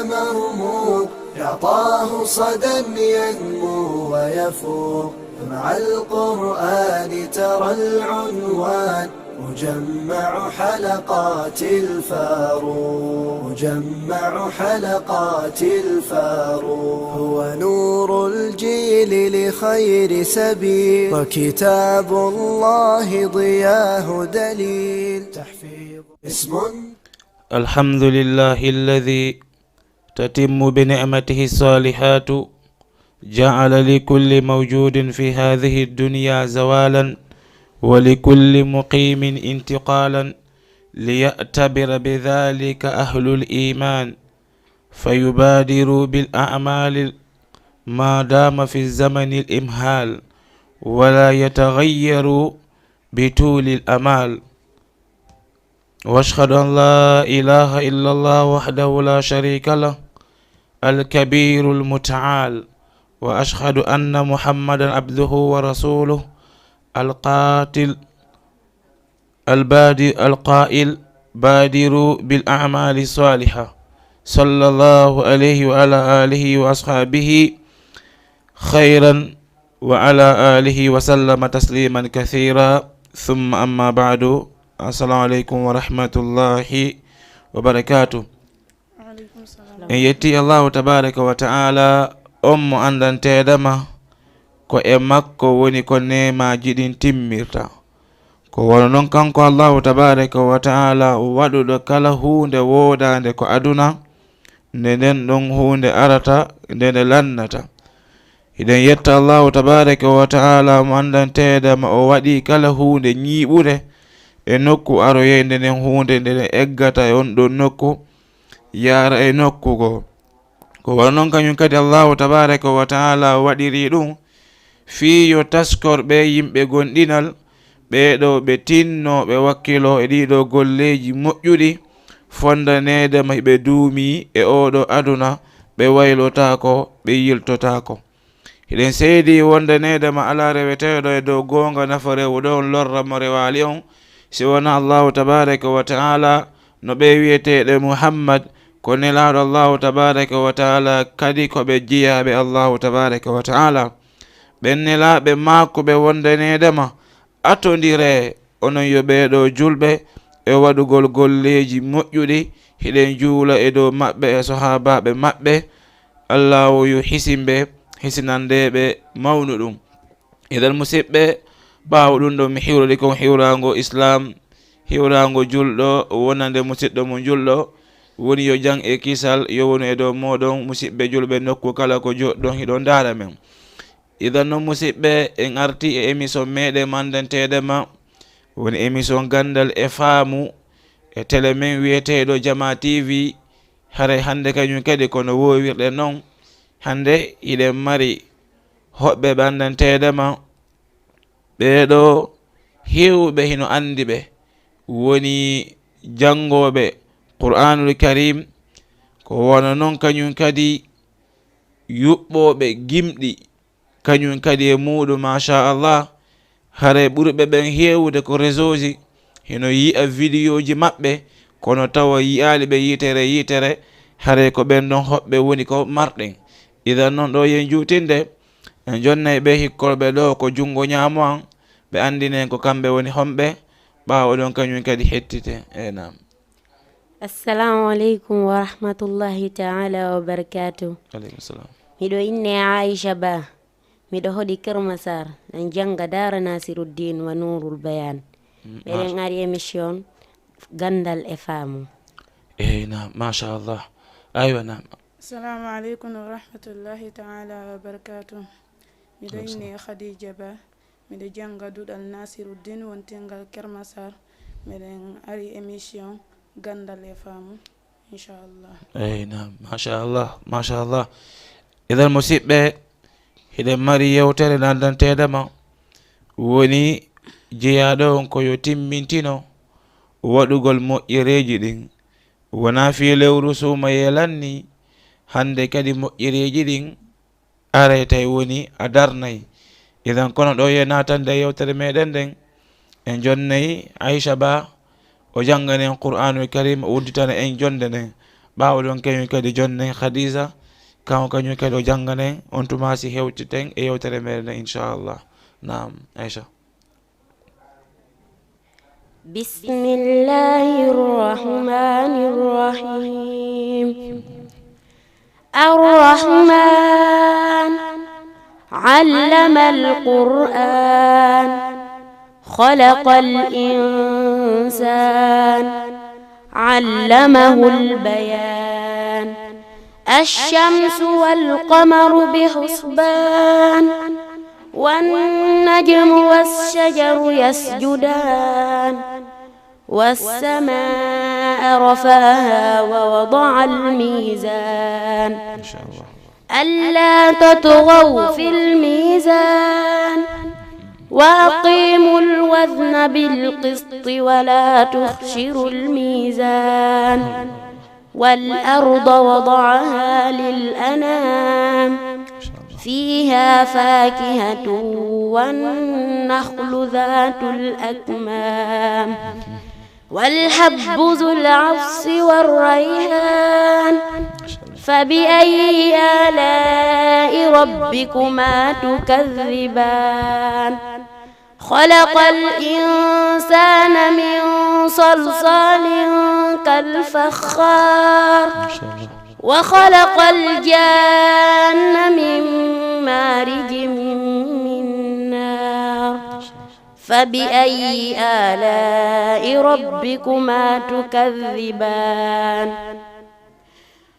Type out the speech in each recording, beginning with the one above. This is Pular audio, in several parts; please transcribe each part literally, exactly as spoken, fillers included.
مرموق، يعطاه صدى ينمو ويفوق. مع القرآن ترى العنوان، مجمع حلقات الفاروق، مجمع حلقات الفاروق. هو نور الجيل لخير سبيل، وكتاب الله ضياه دليل. تحفيظ اسم الحمد لله الذي تتم بنعمته الصالحات، جعل لكل موجود في هذه الدنيا زوالا، ولكل مقيم انتقالا، ليعتبر بذلك أهل الإيمان، فيبادروا بالأعمال ما دام في الزمن الإمهال، ولا يتغير بطول الأمال. وأشهد أن لا إله إلا الله وحده لا شريك له الكبير المتعال، وأشهد أن محمدا عبده ورسوله القاتل البادر القائل: بادروا بالأعمال الصالحة، صلى الله عليه وعلى آله وأصحابه خيرا وعلى آله وسلم تسليما كثيرا. ثم أما بعد. السلام عليكم ورحمة الله وبركاته. En yetti Allahu tabaraka wa ta'ala, on mo anndanteedama, ko e makko woni ko neemaaji ɗin timmirta. Ko wano non kanko Allahu tabaraka wa ta'ala waɗuɗo kala huunde woodaande ko aduna, nde nden ɗon huunde arata, nde nde lannata. Hiɗen yetta Allahu tabaraka wa ta'ala mo anndanteedama o waɗi kala huunde ñiiɓunde e nokku aroyeende nden huunde nde nde eggata e on ɗon nokku, yaara e nokku goo. Ko wano non kañum kadi Allahu tabaraka wa ta'ala waɗiri ɗum fii yo taskor ɓee yimɓe gomɗinal, ɓee ɗoo ɓe tinnoo ɓe wakkiloo e ɗii ɗoo golleeji moƴƴuɗi, fonndaneede ma hiɓe duumii e oo ɗoo aduna, ɓe waylotaako, ɓe yiltotaako. Hiɗen seedii wondaneede ma alaa reweteeɗo e dow goonga nafa rewuɗo on lorra mo rewaali on, si wonaa Allahu tabaraka wa ta'ala, no ɓee wi'eteeɓe Muhammad, ko nelaaɗo Allahu tabaraka wa ta'ala, kadi ko ɓe jiyaaɓe Allahu tabaraka wa ta'ala. Ɓen nelaaɓe maakuɓe wondaneede ma, atondiree, onon yo ɓee ɗoo julɓe, e waɗugol golleeji moƴƴuɗi, hiɗen juula e dow maɓɓe e sahaabaaɓe maɓɓe, Allaahu yo hisin ɓe, hisinandee ɓe mawnuɗum. Idan, musiɓɓe, ɓaawo ɗum ɗoo, mi hiwrori kon hiwraango Islaam, hiwraango julɗo, wonande musiɗɗo mum julɗo, woni yo jam e kisal yo wonu e dow mooɗon, musiɓɓe julɓe, nokku kala ko joɗɗon, hiɗon ndaara men. Idan non, musiɓɓe, en artii e emission meɗen mo anndanteeɗo ma, woni emission Ganndal e Faamu, e tele men wi'eteeɗo Jamaa T V. Haray hannde kañum kadi ko no woowirɗen non. Hannde hiɗen mari hoɓɓe ɓe anndanteeɗo ma, ɓee ɗoo heewɓe hino anndi ɓe, woni janngooɓe Qur'aanul Kariim, ko wano non kañum kadi yuɓɓooɓe gimɗi, kañum kadi e muuɗum, machallah, haray ɓurɓe ɓen heewude ko réseauji, hino yi'a vidéoji maɓɓe, kono tawa yi'aali ɓe yitere yitere, haray ko ɓen ɗon hoɓɓe woni ko marɗen. Idan non ɗoo yen juutinde, en jonnay ɓe hikkorɓe ɗoo ko junngo ñaamo an, ɓe anndinen ko kamɓe woni homɓe, ɓaawo ɗon kañum kadi hettite. E naam. Assalamu aleykum wa rahmatullahi ta'ala wa barakatuh. Aleykum salam. Miɗo inne Aisha Ba. Miɗo hoɗi Kër Massar. En jannga Daara Nasiruddin wa Nurul Bayan. Mm, meɗen masha- ari émission Ganndal e Faamu. Eey, naam, machallah. Aywa, naam. Assalamu aleykum wa rahmatullahi ta'ala wa barakatuh. Miɗo inne Khadija Ba. Miɗo jannga duɗal Nasiruddin wontingal Kër Massar. Miɗen ari émission Ganndal e Faamu, inchallah. Eey, naam, machallah, machallah. Idan, musiɓɓe, hiɗen mari yewtere nanndanteede ma. Woni jeyaaɗo on ko yo timmintino waɗugol moƴƴereeji ɗin. Wonaa fii lewru suumayee lanni, hannde kadi moƴƴereeji ɗin aray tawi woni a darnay. Idan kono ɗoo yo naatande e yewtere meɗen nden, en jonnay Aisha Ba, o janngana en Qur'aanul Kariim, o udditana en jonnde nden. Ɓaawo ɗon, kañum kadi jonnen Khadija, kanko kañum kadi o jannganen, on tuma si hewtiten e yewtere meɗen nden, inchallah. Naam, Aisha. بسم الله الرحمن الرحيم. الرحمن، علم القرآن، خلق الإنسان، علمه البيان. الشمس والقمر بحسبان، والنجم والشجر يسجدان، والسماء رفعها ووضع الميزان. إن شاء الله. ألا تطغوا في الميزان، وأقيموا الوزن بالقسط ولا تخسروا الميزان، والأرض وضعها للأنام، فيها فاكهة والنخل ذات الأكمام، والحب ذو العصف والريحان، فبأي آلاء ربكما تكذبان؟ خلق الإنسان من صلصال كالفخار، وخلق الجان من مارج من نار، فبأي آلاء ربكما تكذبان؟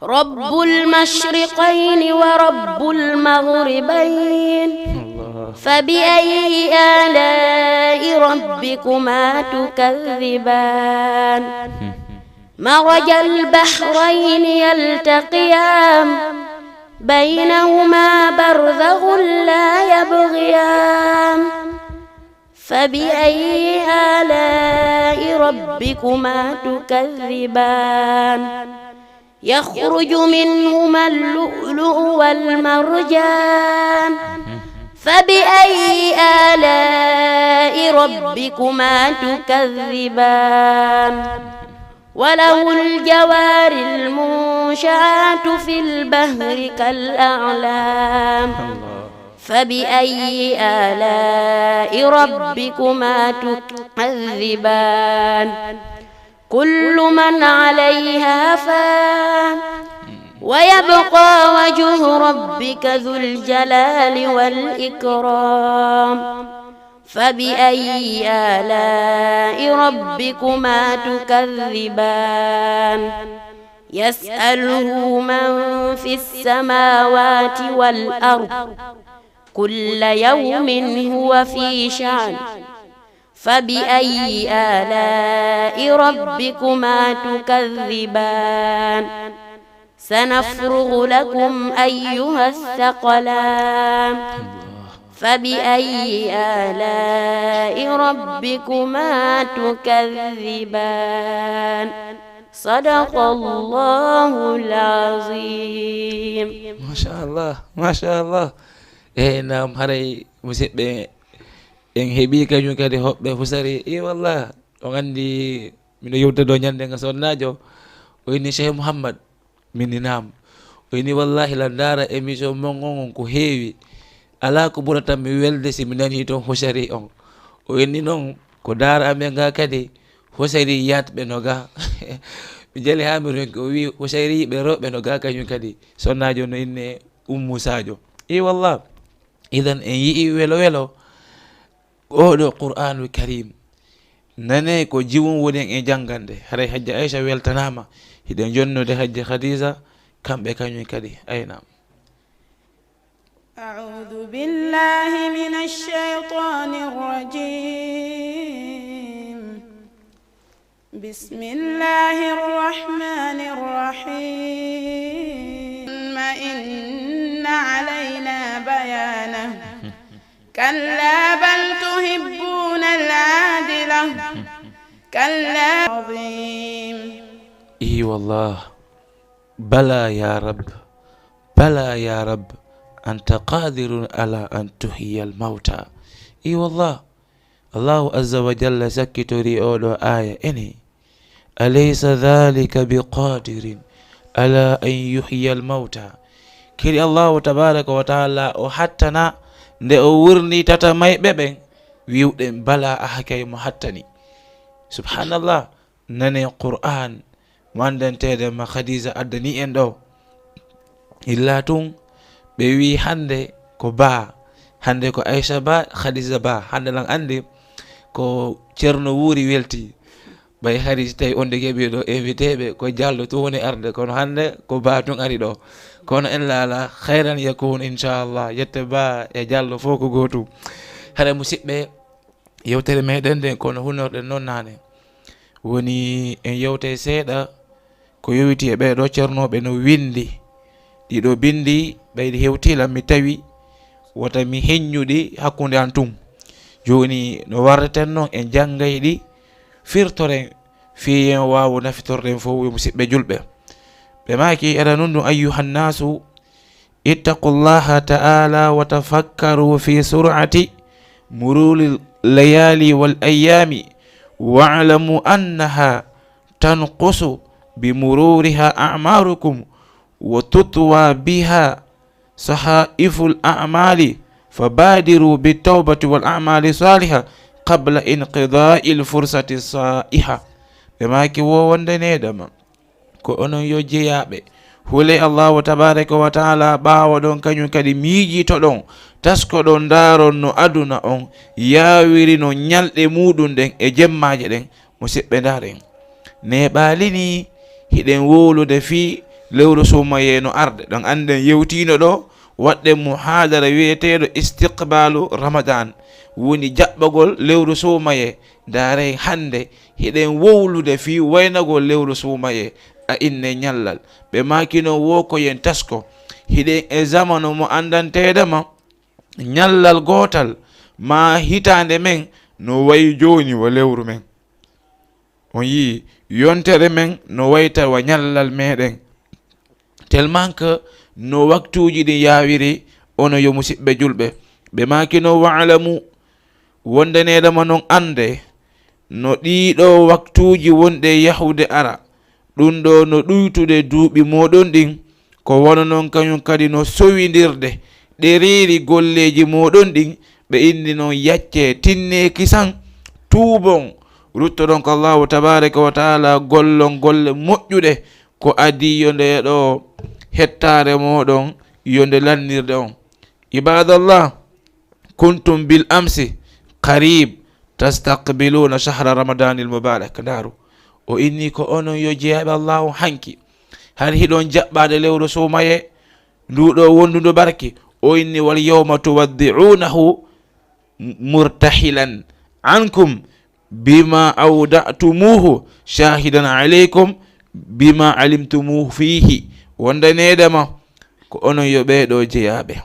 رب المشرقين ورب المغربين، الله. فبأي آلاء ربكما تكذبان؟ مرج البحرين يلتقيان، بينهما برزخ لا يبغيان، فبأي آلاء ربكما تكذبان؟ يخرج منهما اللؤلؤ والمرجان، فبأي آلاء ربكما تكذبان؟ وله الجوار المنشآت في البحر كالأعلام، فبأي آلاء ربكما تكذبان؟ كل من عليها فان، ويبقى وجه ربك ذو الجلال والإكرام، فبأي آلاء ربكما تكذبان؟ يسأله من في السماوات والأرض، كل يوم هو في شأن، فبأي آلاء ربكما تكذبان؟ سنفرغ لكم أيها الثقلان، فبأي آلاء ربكما تكذبان؟ صدق الله العظيم. Masha Allah, masha Allah. E, naam, haray musidɓe, en heɓii kañum kadi hoɓɓe Husari. E, wallah, on anndi, miɗo yewta ɗo ñannde nga sonnaajo, o inni Cheikh Mouhammad. Min ni naam. O inni, "Wallahi, la ndaara émission mon on, on ko heewi. Alaa ko ɓurata mi welde si mi nanii ton Husari on." O inni non, ko daara amen nga kadi, Husari yaatɓe no ga. Mi jali haa mi ronki, o wi'i, "Husari ɓe rewɓe no ga kañum kadi." Sonnaajo no inne Ummu Sadio. E wallah. Idan en yi'i welo welo. Oɗo Qur'aanul Kariim, nanee ko jiwun woni en e janngande. Haray Hajja Aysa weltanaama. Hiɗen jonnude Hajja Khadija, kamɓe kañum kadi. Ayna. أعوذ بالله من الشيطان الرجيم. بسم الله الرحمن الرحيم. ثم إن علينا بيانه. كلا بل تحبون العاجلة. كلا عظيم. إي والله. بلى يا رب. بلى يا رب. أنت قادر على أن تحيي الموتى. إي والله. Allahu Azza wa Jalla sakkitorii oo ɗoo aaya, ene, "Alaysa dhalika bi qadirin Ala an yuhyiyal mawta. Kadi Allahu tabaraka wa taala o hattana nde o wurnitata mayɓe ɓen, wi'uɗen bala, aha kay mo hattani. Subhanallah, nane Qur'an, mo anndanteeɗo ma Khadija addani en ɗo. Illa tun, ɓe wi'i hannde ko ba, hannde ko Aisha ba, Khadija ba, hannde lan anndi ko Ceerno Wuuri welti. Ɓay hari si tawi on de keɓii ɗo invité ɓe, ko Jallo tun woni arde, kono hannde ko ba tun ari ɗo. Kono en laala, khayran yakun, inchallah, yette ba e Jallo fof ko gootum. Hara musidɓe, yewtere meɗen nden, kono hunorɗen non naane, woni en yewtay seeɗa ko yowiti e ɓee ɗoo cernooɓe no winndi. Ɗii ɗoo binndi, ɓay ɗi hewtii lan, mi tawi wota mi heññu ɗi hakkunde an tun. Jooni, no warreten non, en janngay ɗi, firtoren, fii en waawu nafitorden fow, yo musidɓe julɓe. Ɓe maaki, eɗa non ɗum, ayyuhan naasu, اتقوا الله تعالى وتفكروا في سرعة مرور الليالي والأيام، واعلموا أنها تنقص بمرورها أعماركم، وتطوى بها صحائف الأعمال، فبادروا بالتوبة والأعمال الصالحة قبل انقضاء الفرصة الصائحة. Ɓe maaki, wo wonde needama, ko onon yo jeyaaɓe. Hulee Allahu tabaaraka wa taala, ɓaawo ɗon kañum kadi miijitoɗon, taskoɗon, ndaaron no aduna on yaawiri, no ñalɗe muuɗum ɗen e jemmaaje ɗen. Musidɓe, ndaaren. Neeɓaali nii, hiɗen wowlude fii lewru suumayee no arde. Ɗon annden yewtiino ɗo, waɗɗen muhaadara wi'eteeɗo istiqbaalu Ramadan, woni jaɓɓagol lewru suumayee. Ndaaree hannde, hiɗen wowlude fii waynagol lewru suumayee, a inne ñallal. Ɓe maaki non wo ko yen tasko. Hiɗen e zamanu mo anndanteeɗo ma, ñallal gootal maa hitaande men no wayi jooni wa lewru men. On yi'i, yontere men no wayta wa ñallal meɗen. Tellement que no waktuuji ɗin yaawiri, onon yo musidɓe julɓe. Ɓe maaki non, wa'lamu, wonde neeɗama non annde, no ɗii ɗoo waktuuji wonɗi e yahude ara, ɗum ɗoo no ɗuytude duuɓi mooɗon ɗin, ko wano non kañum kadi no sowindirde ɗereeri golleeji mooɗon ɗin, ɓe inni non, yaccee, tinnee kisan, tuubon, ruttoɗon ko Allahu tabaaraka wa taala, gollon golle moƴƴuɗe, ko adii yo nde ɗoo hettaare mooɗon, yo nde lannirde on. Ibaadallah, kuntum bil amsi qariib tastaqbiluuna shahra Ramadaanil mubaarak. Ndaaru, o inni ko onon yo jeyaaɓe Allahu hanki. Hari hiɗon jaɓɓaade lewru suumayee, nduu ɗoo wondundu barki. O inni, wal yawma tuwaddi'uunahu murtahilan ankum bima awda'tumuuhu shaahidan alaykum bima alimtumuuhu fiihi. Wonde needama ko onon yo ɓee ɗoo jeyaaɓe.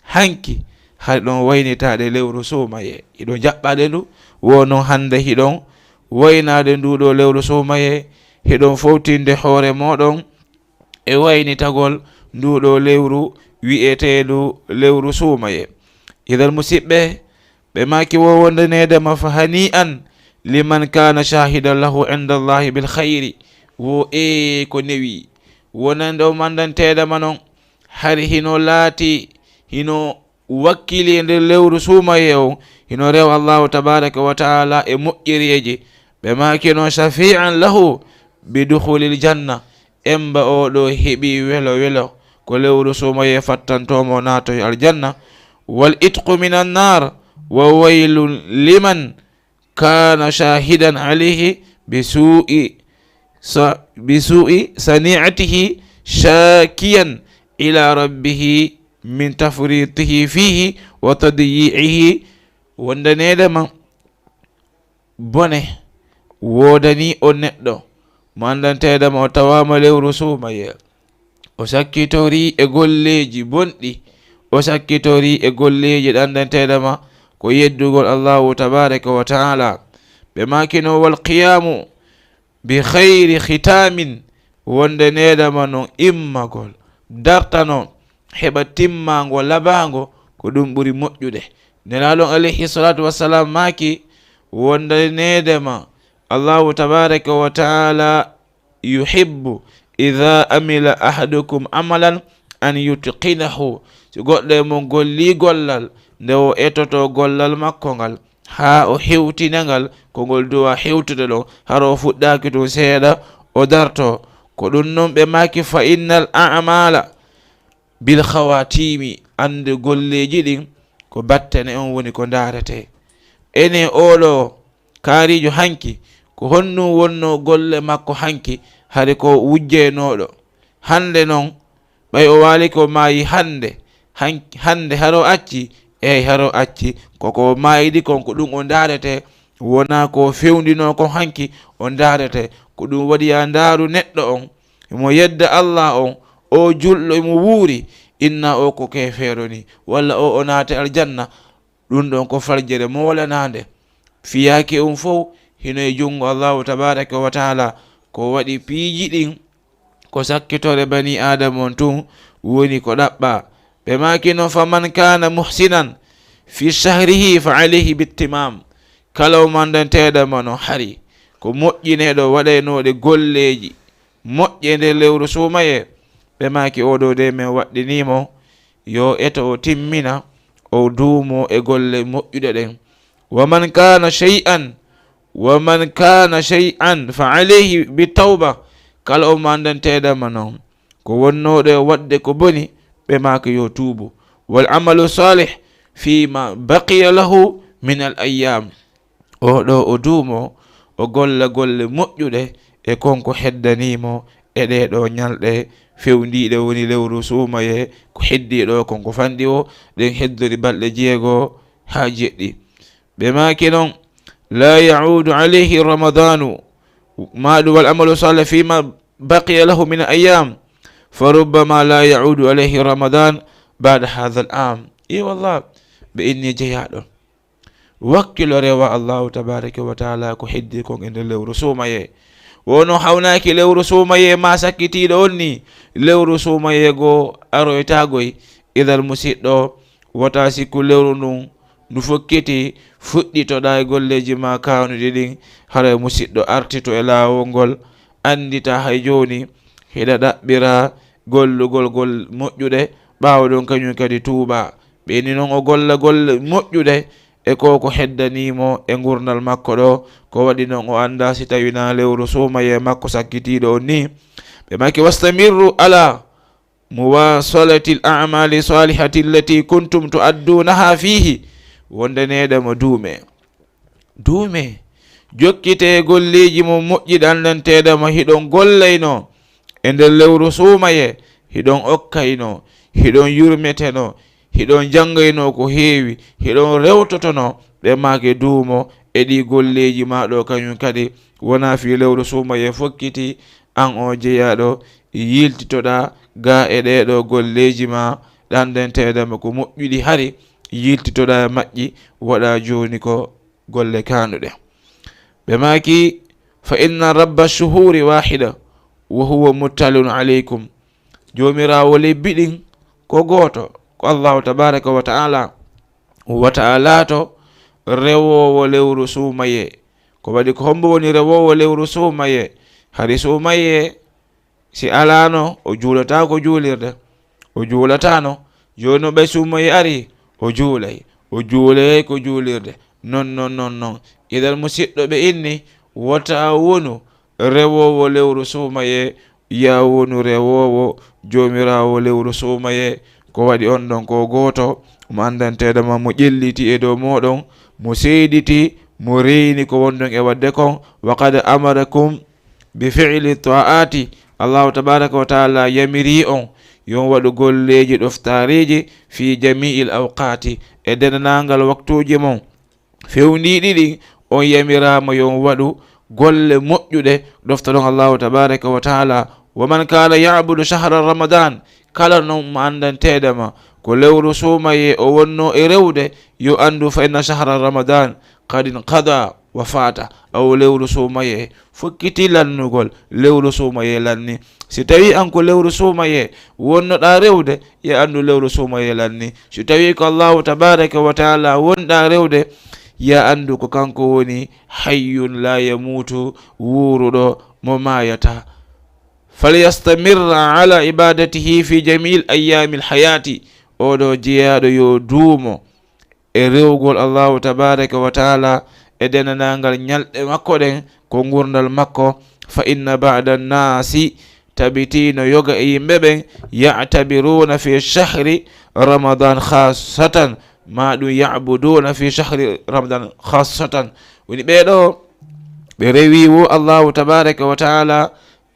Hanki, hiɗon waynitaade lewru suumayee, hiɗon jaɓɓaade ndu, wo non hannde hiɗon waynaade nduu ɗoo lewru suumayee, hiɗon fowtinde hoore mooɗon e waynitagol nduu ɗoo lewru wi'eteeɗu lewru suumayee. Idan, musidɓe, ɓe maaki wo wonde needama, fa hanii'an liman kaana shaahidan lahu inda Allahi bil khayri. Wo ee ko newi, wonande o manndanteeɗama non, hari hino laati, hino wakkili e nder lewru suumayee on, hino rewa Allahu tabaaraka wa taala e moƴƴereeje. Ɓe maaki non, shafii'an lahu bi dukhulil janna, emba oo ɗoo heɓi welo welo, ko lewru suumayee fattantoo mo naatoy aljanna. Wal itqu minan naar, wa waylun liman kaana shaahidan alayhi bi suu'i sa-, bi suu'i sani'atihi shaakiyan ila rabbihi min tafritihi fiihi wa tadyi'ihi. Wonde needama bone woodanii on neɗɗo mo anndanteeɗo ma o tawaama lewru suumayee, o sakkitorii e golleeji bonɗi, o sakkitorii e golleeji ɗe anndanteeɗo ma ko yeddugol Allahu tabaaraka wa taala. Ɓe maaki non, wal qiyaamu bi khayri khitaamin, wonde needama non immagol, darta non, heɓa timmaango labaango, ko ɗum ɓuri moƴƴude. Nelaaɗo on alayhi salaatu wassalaam maaki, wonde needama Allahu tabaaraka wa taala yuhibbu "Idha amila ahadukum amalan an yutqinahu." Si goɗɗo e mon gollii gollal, nde o etoto gollal makko ngal, haa o hewtina ngal, ko ngol duwa hewtude ɗon, hara o fuɗɗaaki tun seeɗa, o darto. Ko ɗun non ɓe maaki, "Fa innal a'mala bil khawatimi." Annde golleeji ɗin ko battane on woni ko ndaarete. Enen oo ɗoo kaariijo hanki, ko honɗun wonnoo golle makko hanki, hari ko wujjeenooɗo? Hannde non, ɓay o waali ko maayi hannde, han-, hannde haro acci, eey, haro acci, ko ko maayidi kon, ko ɗun o ndaarete, wonaa ko fewndinoo kon hanki o ndaarete. Ko ɗun waɗi yaa ndaaru neɗɗo on, himo yedda Allah on, o julɗo, himo wuuri, inna o ko keefeero ni, walla o, o naate aljanna. Ɗun ɗon ko faljere moolanaande. Fiyaake on fow hino e junngo Allahu tabaaraka wa taala. Ko waɗi piiji ɗin, ko sakkitore banii Aadama on tun woni ko ɗaɓɓaa. Ɓe maaki non, "Faman kaana muhsinan fi shahrihi fa alayhi bittimam." Kala o mandanteeɗo ma non hari ko moƴƴineeɗo waɗaynooɗo golleeji moƴƴe nder lewru suumayee, ɓe maaki, "Oo ɗoo de men waɗɗinii mo yo eto o timmina, o duumo e golle moƴƴuɗe ɗen." "Wa man kaana shay'an, wa man kaana shay'an fa alayhi bi tawba." Kala o mandanteeɗo ma non ko wonnooɗo e waɗde ko boni, ɓe maaki yo tuubu. "Wal amalu salih fi ma baqiya lahu min al ayyam." Oo ɗoo o duumo, o golla golle moƴƴuɗe e kon ko heddanii mo e ɗee ɗoo ñalɗe fewndiiɗe, woni lewru suumayee, ko heddii ɗoo kon ko fanɗi o, ɗen heddori balɗe jeego haa jeɗɗi. Ɓe maaki non, "La ya'udu alayhi ramadanu, maa ɗun wal amalu salih fi ma baqiya lahu min ayyam, fa rubbama la ya'udu alayhi ramadan ba'da hadha al am." Ee wallah, ɓe inni jeyaaɗo. Wakkilo rewa Allahu tabaaraka wa taala ko heddii kon e nder lewru suumayee. Wonno hawnaaki lewru suumayee maa sakkitiiɗo on nii, lewru suumayee goo aroytaagoy. Idan musiɗɗo, wota sikku lewru ndun ndu fokkiti, fuɗɗitoɗaa e golleeji maa kaanuɗi ɗin, haray musiɗɗo artito e laawol ngol, anndita hay jooni hiɗa ɗaɓɓira gollugol gol moƴƴuɗe, ɓaawo ɗon kañun kadi tuuba. Ɓe ni non o golla golle moƴƴuɗe e ko ko heddanii mo e ngurnal makko ɗoo, ko waɗi non o anndaa si tawii naa lewru suumayee makko sakkitiiɗo on nii. Ɓe maaki, "Wastamirru ala muwasalatil a'mali salihati allati kuntum tu'addunaha fihi." Wondaneeɗo mo duume. Duume, jokkitee golleeji mon moƴƴi ɗi anndanteeɗo ma hiɗon gollaynoo e nder lewru suumayee, hiɗon okkaynoo, hiɗon yurmetenoo, hiɗon janngaynoo ko heewi, hiɗon rewtotonoo, ɓe maaki duumo e ɗii golleeji maa ɗoo kañun kadi, wonaa fii lewru suumayee fokkiti, an oo jeyaaɗo, yiltitoɗaa gaa e ɗee ɗoo golleeji maa ɗi anndanteeɗo ma ko moƴƴuɗi hari, yiltitoɗaa e majji, waɗaa jooni ko golle kaanuɗe. Ɓe maaki, "Fa inna rabba shuhuri wahida wa huwa muttalun alaykum." Joomiraawo lebbi ɗin ko gooto, ko Allahu tabaaraka wa ta'ala. Wata a laato rewoowo lewru suumayee. Ko waɗi ko hombo woni rewoowo lewru suumayee? Hari suumayee si alaano, o juulataako juulirde. O juulataano. Jooni no ɓay suumayee ari, o juulay. O juulayay ko juulirde. Non, non, non, non. Idan musiɗɗo ɓe inni, wota a wonu rewoowo lewru suumayee, yaa wonu rewoowo Joomiraawo lewru suumayee. Ko waɗi on ɗon ko gooto, mo anndanteeɗo ma, mo ƴelliti e dow mooɗon, mo seediti, mo reyni ko wonɗon e waɗde kon. Wa qad amarakum bi fi'li ta'ati, Allahu tabaaraka wa ta'ala yamirii on yo on waɗu golleeji ɗoftaariiji fi jami'il awqaati, e denndaangal waktuuji mon fewndiiɗi ɗin, on yamiraama yo on waɗu golle moƴƴuɗe ɗoftoɗon Allahu tabaaraka wa ta'ala. Wa man kaana ya'budu shahra ramadan, kala non mo anndanteeɗo ma ko lewru suumayee o wonnoo e rewde, yo anndu fa inna shahra ramadan qad inqada wa faata, aw lewru suumayee fokkiti lannugol, lewru suumayee lanni. Si tawii an ko lewru suumayee wonnoɗaa rewde, yo anndu lewru suumayee lanni. Si tawii ko Allahu tabaaraka wa ta'ala wonɗaa rewde, yo anndu ko kanko woni hayyun laa yamuutu, wuuruɗo mo maayataa. فليستمر على عبادته في جميع أيام الحياة. Oo ɗoo jeyaaɗo yo duumo e rewugol Allahu tabaaraka wa taala e denandaangal ñalɗe makko ɗen, ko ngurndan makko. فإن بعض الناس, tabitii no yoga e yimɓe ɓen, يعتبرون في شهر رمضان خاصة, maa ɗun يعبدون في شهر رمضان خاصة. Woni ɓee ɗoo, ɓe rewii woo Allahu tabaaraka wa taala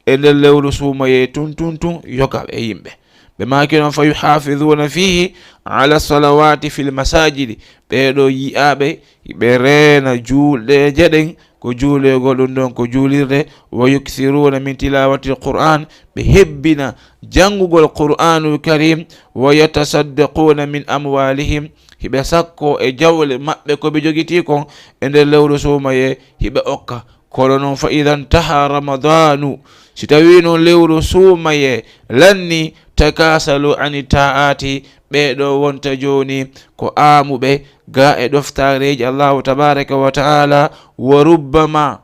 e nder lewru suumayee tun, tun, tun, yoga e yimɓe. Ɓe maaki non, فيحافظون فيه على الصلوات في المساجد. Ɓee ɗoo yi'aaɓe, ɓe reena juulɗeeje ɗen, ko juuleegol ɗun ɗon, ko juulirde. ويكثرون من تلاوة القرآن, ɓe hebbina janngugol Qur'aanul Kariim. ويتصدقون من أموالهم, hiɓe sakkoo e jawle maɓɓe ko ɓe jogitii kon e nder lewru suumayee, hiɓe okka. Kono non, فإذا انتهى رمضان, si tawii non lewru suumayee lannii, تكاسلوا عن الطاعات, ɓee ɗoo wonta jooni ko aamuɓe gaa e ɗoftaareeji Allahu tabaaraka wa taala. وربما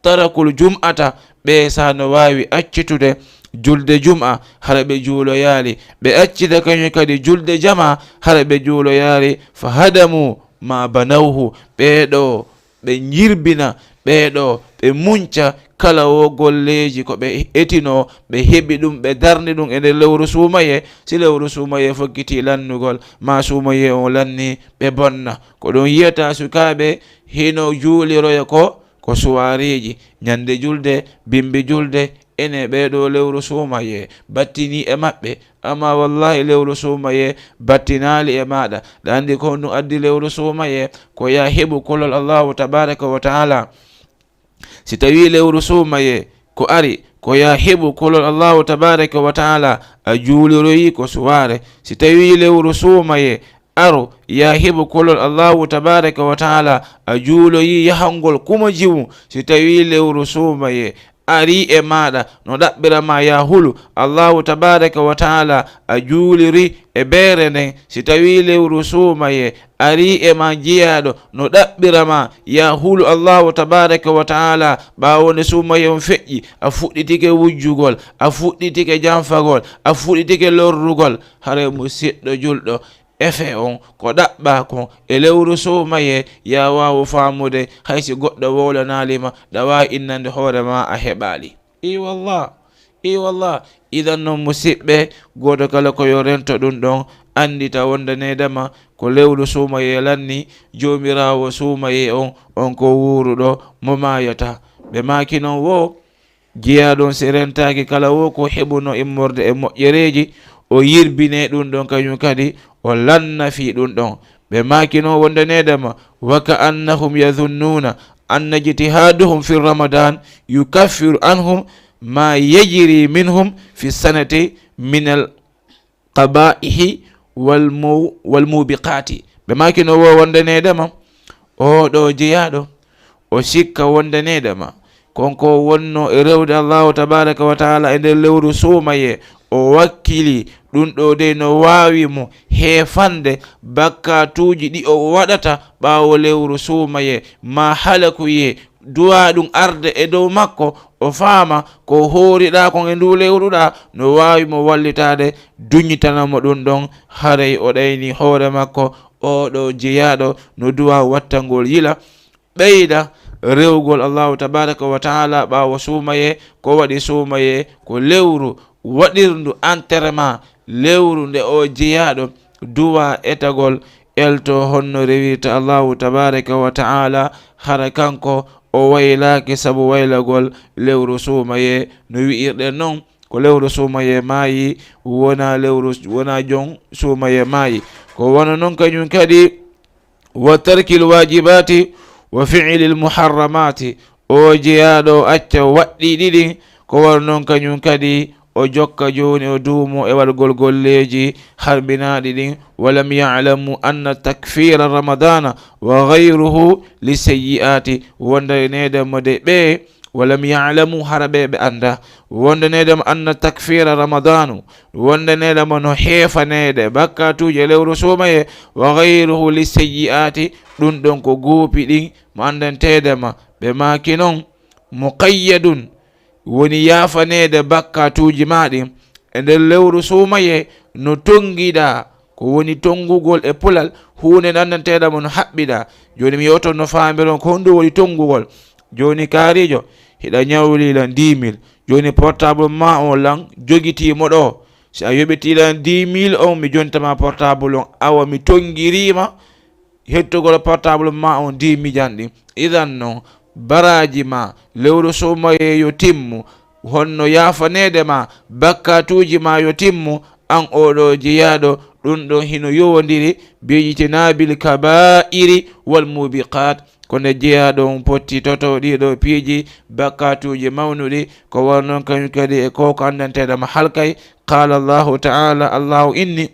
تركوا الجمعة, ɓee saa'i no waawi accitude julde jum'a, hara ɓe juuloyaali, ɓe accita kañun kadi julde jamaa, hara ɓe juuloyaali. فهدموا ما بنوه, ɓee ɗoo ɓe njirbina, ɓee ɗoo ɓe munca kala woo golleeji ko ɓe etinoo, ɓe heɓi ɗun, ɓe darni ɗun e nder lewru suumayee. Si lewru suumayee fokkitii lannugol, maa suumayee on lannii, ɓe bonna. Ko ɗun yi'ataa sukaaɓe hino juuliroya ko, ko suwaareeji, ñande julde, bimbi julde, ene ɓee ɗoo lewru suumayee battinii e maɓɓe. Ammaa wallaahi, lewru suumayee battinaali e maaɗa. Ɗa anndi ko honɗun addi lewru suumayee? Ko yo a heɓu kulol Allahu tabaaraka wa taala. Si tawii lewru suumayee ko ari, ko yo a heɓu kulol Allahu tabaaraka wa taala, a juuliroyii ko suwaare. Si tawii lewru suumayee aro, yo a heɓu kulol Allahu tabaaraka wa taala, a juuloyii yahangol kuma jiwu. Si tawii lewru suumayee arii e maaɗa no ɗaɓɓira ma yo a hulu Allahu tabaaraka wa taala, a juuliri e beere nden. Si tawii lewru suumayee arii e ma jeyaaɗo no ɗaɓɓira ma yo a hulu Allahu tabaaraka wa taala, ɓaawo nde suumayee on feƴƴi, a fuɗɗitike wujjugol, a fuɗɗitike janfagol, a fuɗɗitike lorrugol, haray musiɗɗo julɗo, effet on ko ɗaɓɓaa kon e lewru suumayee, yo a waawu faamude, hay si goɗɗo wowlanaali ma, ɗa waawi innande hoore maa a heɓaali. Ii wallah, ii wallah. Idan non, musiɓɓe, gooto kala ko yo rento ɗun ɗon, anndita wonde needama ko lewru suumayee lanni, Joomiraawo suumayee on, on ko wuuruɗo, mo maayataa. Ɓe maaki non woo, jeyaaɗo on si rentaaki kala woo ko heɓuno immorde e moƴƴereeji, o yirbinee ɗun ɗon kañun kadi, o lanna fii ɗun ɗon. Ɓe maaki non wonde needama, وكأنهم يظنون أن اجتهادهم في رمضان يكفر عنهم ما يجري منهم في السنة من القبائح والمو-، والموبقات. Ɓe maaki non woo wonde needama, oo ɗoo jeyaaɗo, o sikka wonde needama, kon ko wonnoo e rewde Allahu tabaaraka wa taala e nder lewru suumayee, o wakkili ɗun ɗoo dey no waawi mo heefande bakkaatuuji ɗi o waɗata ɓaawo lewru suumayee, maa halakuyee, duwaa ɗun arde e dow makko, o faama ko hooriɗaa kon e nduu lewru ɗaa no waawi mo wallitaade, duñitana mo ɗun ɗon, haray o ɗaynii hoore makko. Oo ɗoo jeyaaɗo no duwaa wattangol yila, ɓeyda rewugol Allahu tabaaraka wa taala ɓaawo suumayee, ko waɗi suumayee ko lewru waɗirndu enterrement, lewru nde oo jeyaaɗo duwaa etagol, eltoo honno rewirta Allahu tabaaraka wa taala, hara kanko o waylaaki sabu waylagol lewru suumayee. No wi'irɗen non, ko lewru suumayee maayi, wonaa lewru, wonaa jon suumayee maayi. Ko wano non kañun kadi, وترك الواجبات وفعل المحرمات. Oo jeyaaɗo o acca waɗɗiiɗi ɗin, ko wano non kañun kadi o jokka jooni o duumoo e waɗugol golleeji harminaaɗi ɗin. ولم يعلموا أن تكفير رمضان وغيره للسيئات. Wonde needama de ɓe, ولم يعلموا, hara ɓe ɓe anndaa, wonde needama أن تكفير رمضان, wonde needama no heefaneede bakkaatuuji e lewru suumayee, وغيره للسيئات, ɗun ɗon ko guupi ɗin mo anndanteedama. Ɓe maaki non, مقيد woni yaafaneede bakkaatuuji maa ɗin e nder lewru suumayee no tonngiɗaa, ko woni tonngugol e pular, huunde nde anndanteeɗaa mo no haɓɓiɗaa. Jooni mi yewtan no faamiron ko honɗun woni tonngugol. Jooni kaariijo, hiɗa ñawlii lan dix mille. Jooni portable maa on lan jogitii mo ɗoo. Si a yoɓitii lan dix mille on, mi jonta ma portable on, awa mi tonngirii ma hettugol portable maa on dix mille ɗin. Idan non, baraaji maa lewru suumayee yo timmu, honno yaafaneede ma bakkaatuuji maa yo timmu, an oo ɗoo jeyaaɗo, ɗun ɗon hino yowondiri bi ijtinaabil kabaa'iri wal muubiqaat. Ko nde jeyaaɗo on pottitoto ɗii ɗoo piiji, bakkaatuuji mawnuɗi, ko wano non kañun kadi e ko ko anndanteeɗo ma halkay. Qaala Allaahu ta'aalaa, Allaahu inni,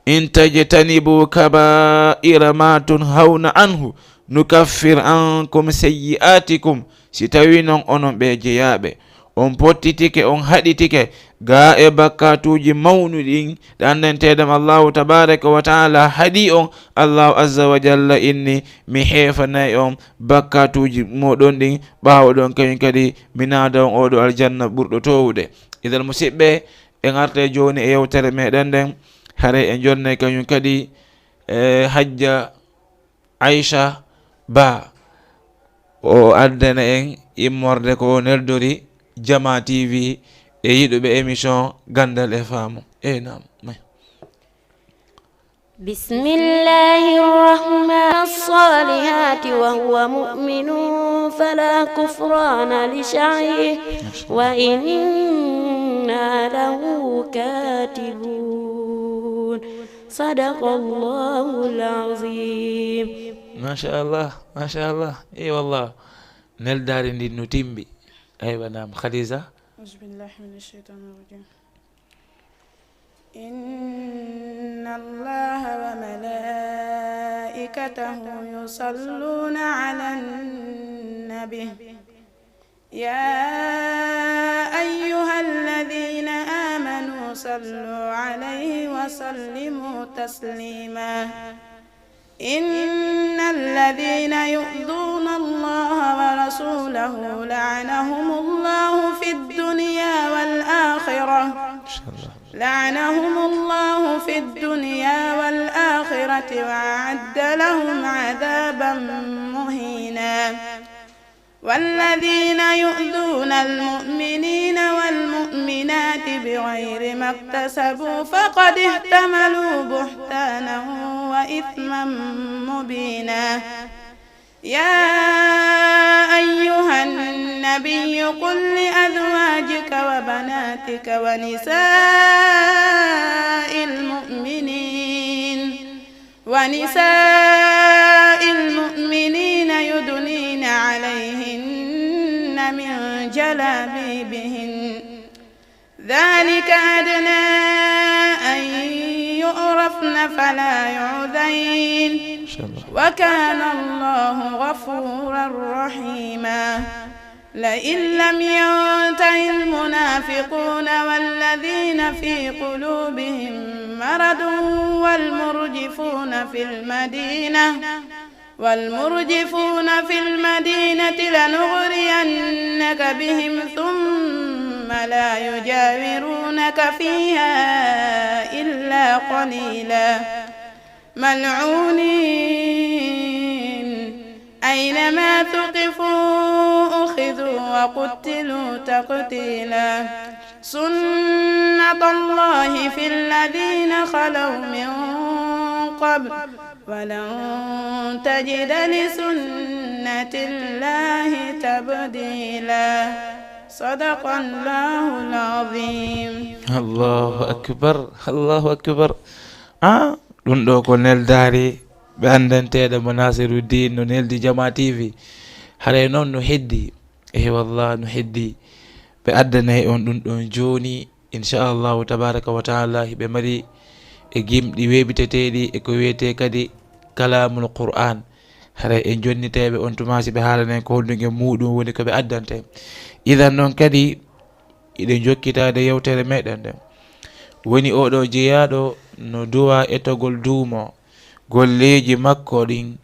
"In tajtanibuu kabaa'ira maa tunhawna anhu, nukaffir ankum sayyi'aatikum." Si tawii non onon ɓee jeyaaɓe, on pottitike, on haɗitike gaa e bakkaatuuji mawnuɗi ɗin, ɗi anndanteeɗo ma Allaahu tabaaraka wa ta'aalaa haɗii on, Allaahu azza wa jalla inni, mi heefanay on bakkaatuuji mooɗon ɗin, ɓaawo ɗon kañun kadi mi naada on oo ɗoo aljanna ɓurɗo toowude. Idan musiɓɓe, en artay jooni e yewtere meɗen nden, haray en jonnay kañun kadi e Hajja Aisha Ba, o addana en immorde ko o neldori Jama T V e yiɗuɓe émission Ganndal e Faamu. Eey, naam. May. بسم الله الرحمن الصالحات وهو مؤمن فلا كفران لسعيه وإنا له كاتبون. صدق الله العظيم. Masha Allah, masha Allah. Eey wallah. Neldaari ndin no timmi. Aywa, naam, Khadija. أعوذ بالله من الشيطان الرجيم. إن الله وملائكته يصلون على النبي. يا أيها الذين آمنوا صلوا عليه وسلموا تسليما. إن الذين يؤذون الله ورسوله لعنهم الله في الدنيا والآخرة. لعنهم الله في الدنيا والآخرة وأعد لهم عذابا مهينا. والذين يؤذون المؤمنين والمؤمنات بغير ما اكتسبوا فقد احتملوا بهتانا وإثما مبينا. يا أيها النبي قل لأزواجك وبناتك ونساء المؤمنين، ونساء المؤمنين يدنين عليهن من جلابيبهن، ذلك أدنى أن يعرفن فلا يؤذين، إن شاء الله. وكان الله غفورا رحيما. لئن لم ينته المنافقون والذين في قلوبهم مرض والمرجفون في المدينة، والمرجفون في المدينة لنغرينك بهم ثم لا يجاورونك فيها إلا قليلا. ملعونين، أينما ثقفوا أخذوا وقتلوا تقتيلا. سنة الله في الذين خلوا من قبل، ولن تجد لسنة الله تبديلا. صدق الله العظيم. Allahu akbar, Allahu akbar. Ah, ɗun ɗoo ko neldaari ɓe anndanteeɗo mo Nasiruddin no neldi Jama T V. Haray non no heddii. Eey wallah, no heddii. Ɓe addanay on ɗun ɗon jooni. Insha Allahu tabaraka wa taala, hiɓe mari e gimɗi weeɓiteteeɗi e ko wi'etee kadi kalaamul Qur'aan. Haray en jonnitay ɓe on tuma si ɓe haalanay ko honɗun e muuɗun woni ko ɓe addanta en. Idan non kadi, hiɗen jokkitaade yewtere meɗen nden. Woni oo ɗoo jeyaaɗo no duwaa etogol duumo golleeji makko ɗin.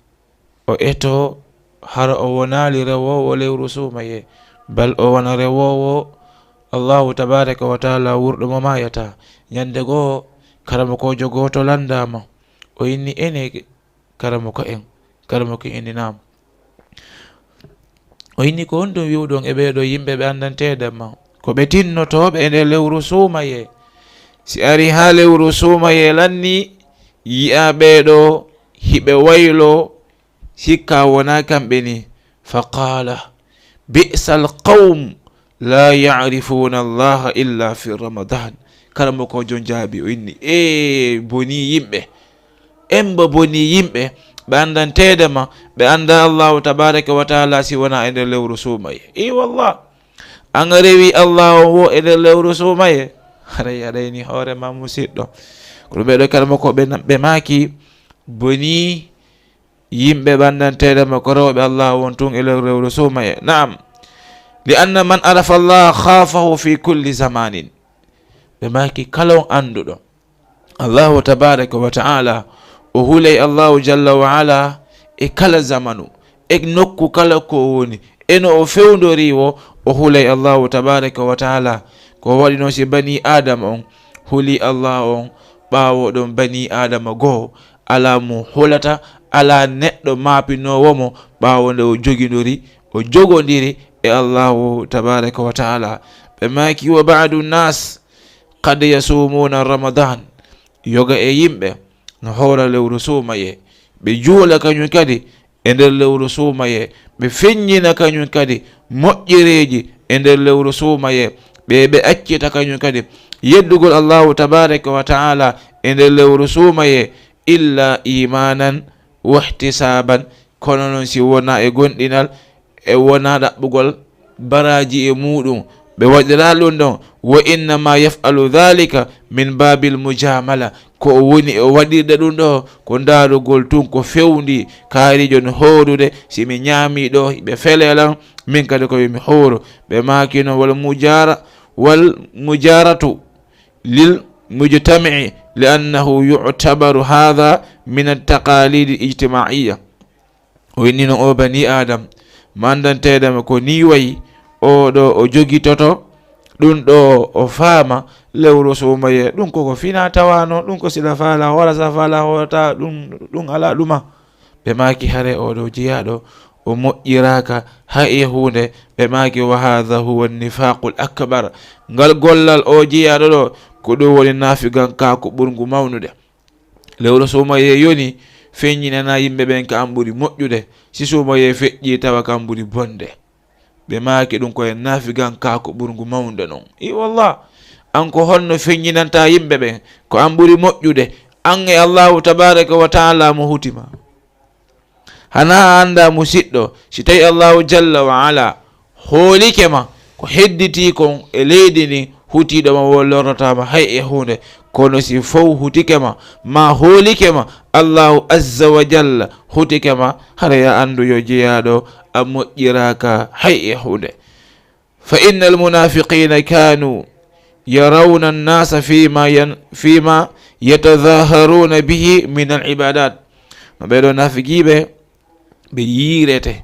O etoo hara o wonaali rewoowo lewru suumayee. Bal o wona rewoowo Allahu tabaaraka wa taala wurɗo mo maayataa. Ñande goo, karamokoojo gooto lanndaama. O inni, "Ene karamoko en, karamoko en inni, naam." O inni, "Ko honɗun wi'uɗon e ɓee ɗoo yimɓe ɓe anndanteeɗaa ma? Ko ɓe tinnotooɓe e nder lewru suumayee. Si arii haa lewru suumayee lannii, yi'aa ɓee ɗoo hiɓe wayloo, sikkaa wonaa kamɓe nii." Fa qaala, "Bi'sal qawm, laa ya'rifuuna Allaha illa fi Ramadan." Karamokoojo on jaabii, o inni, "Ee, bonii yimɓe. Emba bonii yimɓe ɓe anndanteeɗaa ma, ɓe anndaa Allahu tabaaraka wa taala si wonaa e nder lewru suumayee." Ii wallah, an a rewii Allahu on woo e nder lewru suumayee, haray a ɗaynii hoore maa, musiɗɗo. Kono ɓee ɗoo karamokooɓe na-, ɓe maaki, bonii yimɓe ɓe anndanteeɗaa ma ko rewooɓe Allahu on tun e lewru, lewru suumayee. Naam. "Li anna man arafa Allaha khaafahu fi kulli zamanin." Ɓe maaki, "Kala on annduɗo Allahu tabaaraka wa ta'ala, o hulay Allahu jalla wa ala e kala zamanu, e nokku kala ko o woni, e no o fewndori woo, o hulay Allahu tabaaraka wa ta'ala." Ko waɗi non si banii Aadama on hulii Allahu on, ɓaawo ɗon banii Aadama goo, alaa mo hulata, alaa neɗɗo maapinoowo mo ɓaawo nde o jogindori, o jogondiri e Allahu tabaaraka wa ta'ala. Ɓe maaki, "Wa ba'du nnaas qad yasuumuuna Ramadan." Yoga e yimɓe no hoora lewru suumayee, ɓe juula kañun kadi e nder lewru suumayee, ɓe feññina kañun kadi moƴƴereeji e nder lewru suumayee, ɓe, ɓe accita kañun kadi yeddugol Allahu tabaaraka wa ta'ala e nder lewru suumayee, "illa iimaanan wahtisaaban." Kono non si wonaa e gomɗinal, e wonaa ɗaɓɓugol baraaji e muuɗum, ɓe waɗiraa ɗum ɗon. "Wa innama yaf'alu dhalika min baabil mujaamala." Ko o woni e waɗirde ɗum ɗoo, ko ndaarugol tun ko fewndi, kaarijo no hoorude, si mi ñaamii ɗoo, ɓe felee lan, min kadi ko yo mi hooru. Ɓe maaki non, "Wal mujaara-, wal mujaaratu lil mujtami'i, li annahu yu'tabaru hadha min at-taqalidi ijtima'iyya." O inni non, "O banii Aadam, mo anndanteeɗaa ma ko nii wayi, oo ɗoo o jogitoto ɗun ɗoo, o faama lewru suumayee. Ɗun ko, ko finaa tawaa non, ɗun ko si ɗa faalaa hoora, si a faalaa hoorataa, ɗun, ɗun alaa ɗuma." Ɓe maaki, "Haray oo ɗoo jeyaaɗo, o moƴƴiraaka hay e huunde." Ɓe maaki, "Wa haadha huwa nnifaaqul akbar." Ngal gollal oo jeyaaɗo ɗoo, ko ɗun woni naafigankaaku ɓurngu mawnude. Lewru suumayee yoni, feññinanaa yimɓe ɓen ka an ɓuri moƴƴude, si suumayee feƴƴii tawa ka an ɓuri bonde. Ɓe maaki ɗun ko e naafigankaaku ɓurngu mawnude non. Ii wallah, an ko honno feññinantaa yimɓe ɓen ko an ɓuri moƴƴude, an e Allahu tabaaraka wa ta'ala mo huti ma? Hanaa a anndaa, musiɗɗo, si tawii Allahu jalla wa ala hoolike ma ko hedditii kon e leydi ndin, hutiiɗo ma woo lorrataa ma hay e huunde. Kono si fow hutike ma, maa hoolike ma, Allahu azza wa jalla hutike ma, haray a anndu yo jeyaaɗo a moƴƴiraaka hay e huunde. Fa innal munaafiqiina kaanuu yarawna annaasa fiima yan-, fiima yatadaaharuuna bihi minal ibaadaat. No ɓee ɗoo naafiqiiɓe, ɓe yiirete,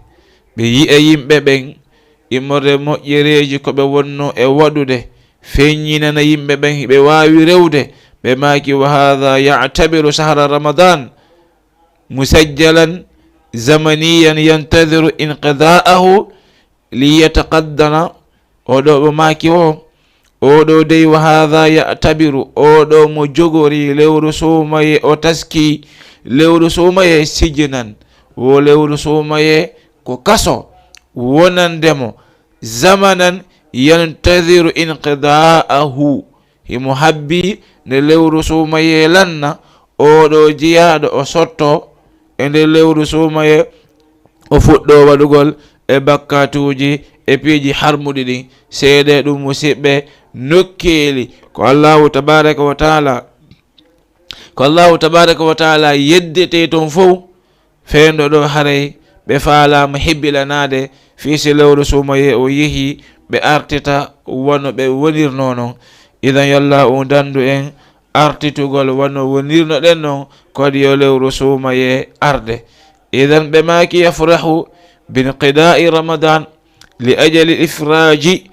ɓe yi'a yimɓe ɓen immorde moƴƴereeji ko ɓe wonnoo e waɗude, feññinana yimɓe ɓen hiɓe waawi rewde. Ɓe maaki, "Wa haadha ya'tabiru shahra Ramadan musajjalan zamaniyan yantadhiru inqida'ahu liyataqaddana." Oo ɗoo ɓe maaki o, oo ɗoo dey, "Wa haadha ya'tabiru", oo ɗoo mo jogorii lewru suumayee, o taskii lewru suumayee sijinan, wo lewru suumayee ko kaso wonande mo, zamanan yantadhiru inqida'ahu, himo habbii nde lewru suumayee lanna, oo ɗoo jeyaaɗo o sottoo e nder lewru suumayee, o fuɗɗoo waɗugol e bakkaatuuji e piiji harmuɗi ɗin. Seedee ɗum, musiɓɓe, nokkeeli ko Allahu tabaaraka wa taala, ko Allahu tabaaraka wa taala yeddetee ton fow, feenɗo ɗoo haray ɓe faalaama hebilanaade, fii si lewru suumayee o yehii, ɓe artita wano ɓe wonirnoo non. Idan, yo Allaahu dandu en artitugol wano wonirnoɗen non, ko adii yo lewru suumayee arde. Idan, ɓe maaki, "Yafrahu binqidaa'i Ramadan." Li ajali ifraaji,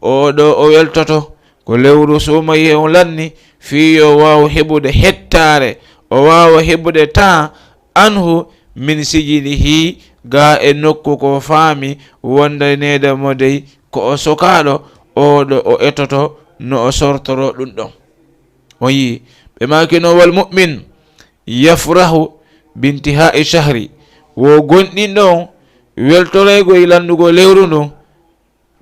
oo ɗoo o weltoto ko lewru suumayee on lanni, fii yo waaw heɓude hettaare, o waawa heɓude temps, anhu, min sijinihi, gaa e nokku ko faami wondaneede mo dey ko o sokaaɗo, oo ɗoo o etoto no o sortoroo ɗun ɗon. On yi'i, ɓe maaki non, wal mu'min yafrahu bintihaa'i shahri, wo gomɗinɗo on weltoraygol e lannugol lewru ndun,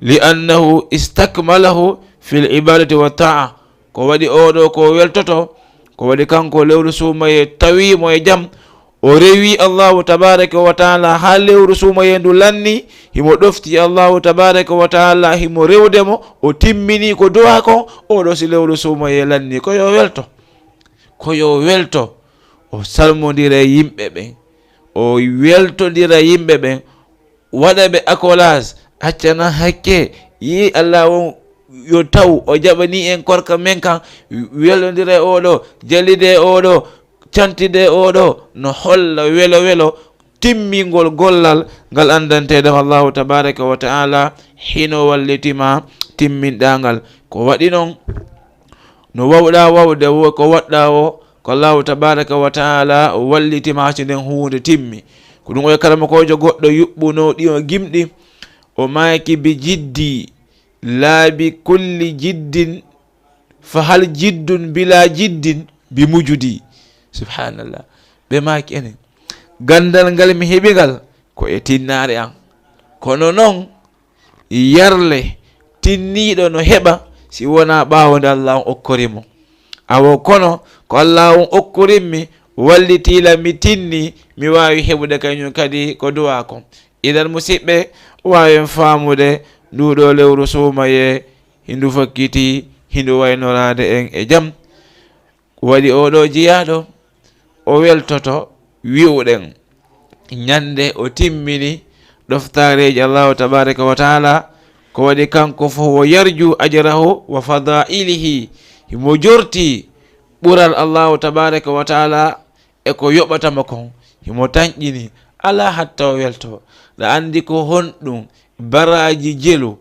li annahu istakmalahu fil ibadati wa ta'a, ko waɗi oo ɗoo ko weltoto, ko waɗi kanko lewru suumayee tawii mo e jam, o rewi Allahu tabaaraka wa taala haa lewru suumayee ndu lanni, himo ɗofti Allahu tabaaraka wa taala, himo rewde mo, o timmini ko duwaa kon, oo ɗoo si lewru suumayee lanni, ko yo welto, ko yo welto, o salmondira e yimɓe ɓen, o weltondira e yimɓe ɓen, waɗa ɓe accolade, accana hakke, yi'i Alla on yo taw o jaɓanii en korka men kan, welondira e oo ɗoo, jallida e oo ɗoo, cantida e oo ɗoo, no holla welo welo timmingol gollal ngal anndanteeɗo Allahu tabaaraka wa taala hino wallitii ma timminɗaa ngal. Ko waɗi non, no wawɗaa wawde wo, ko waɗɗaa wo, ko Allahu tabaaraka wa taala wallitii ma si nden huunde timmi. Ko ɗun o karamokoojo goɗɗo yuɓɓunoo ɗi o gimɗi, o maaki bi jiddi, laa bi kulli jiddin, fa hal jiddun bila jiddin bi mujudi. Subhanallah. Ɓe maaki enen, ganndal ngal mi heɓi ngal ko e tinnaare an. Kono non, yarle tinniiɗo no heɓa si wonaa ɓaawo nde Alla on okkori mo. Awo kono ko Alla on okkorimmi, wallitii lan, mi tinnii, mi waawi heɓude kañun kadi ko duwaa kon. Idan, musiɓɓe, waawen faamude nduu ɗoo lewru suumayee, hindu fokkitii, hindu waynoraade en e jam. Waɗi oo ɗoo jiyaaɗo, o weltoto wi'uɗen, ñande o timmini ɗoftaareeji Allahu tabaaraka wa taala, ko waɗi kanko fof wo yarju ajrahu wa fadaa'ilihi, himo jorti ɓural Allahu tabaaraka wa taala e ko yoɓata mo kon, himo tanƴini, alaa hatta o welto. Ɗa anndi ko honɗun baraaji jelu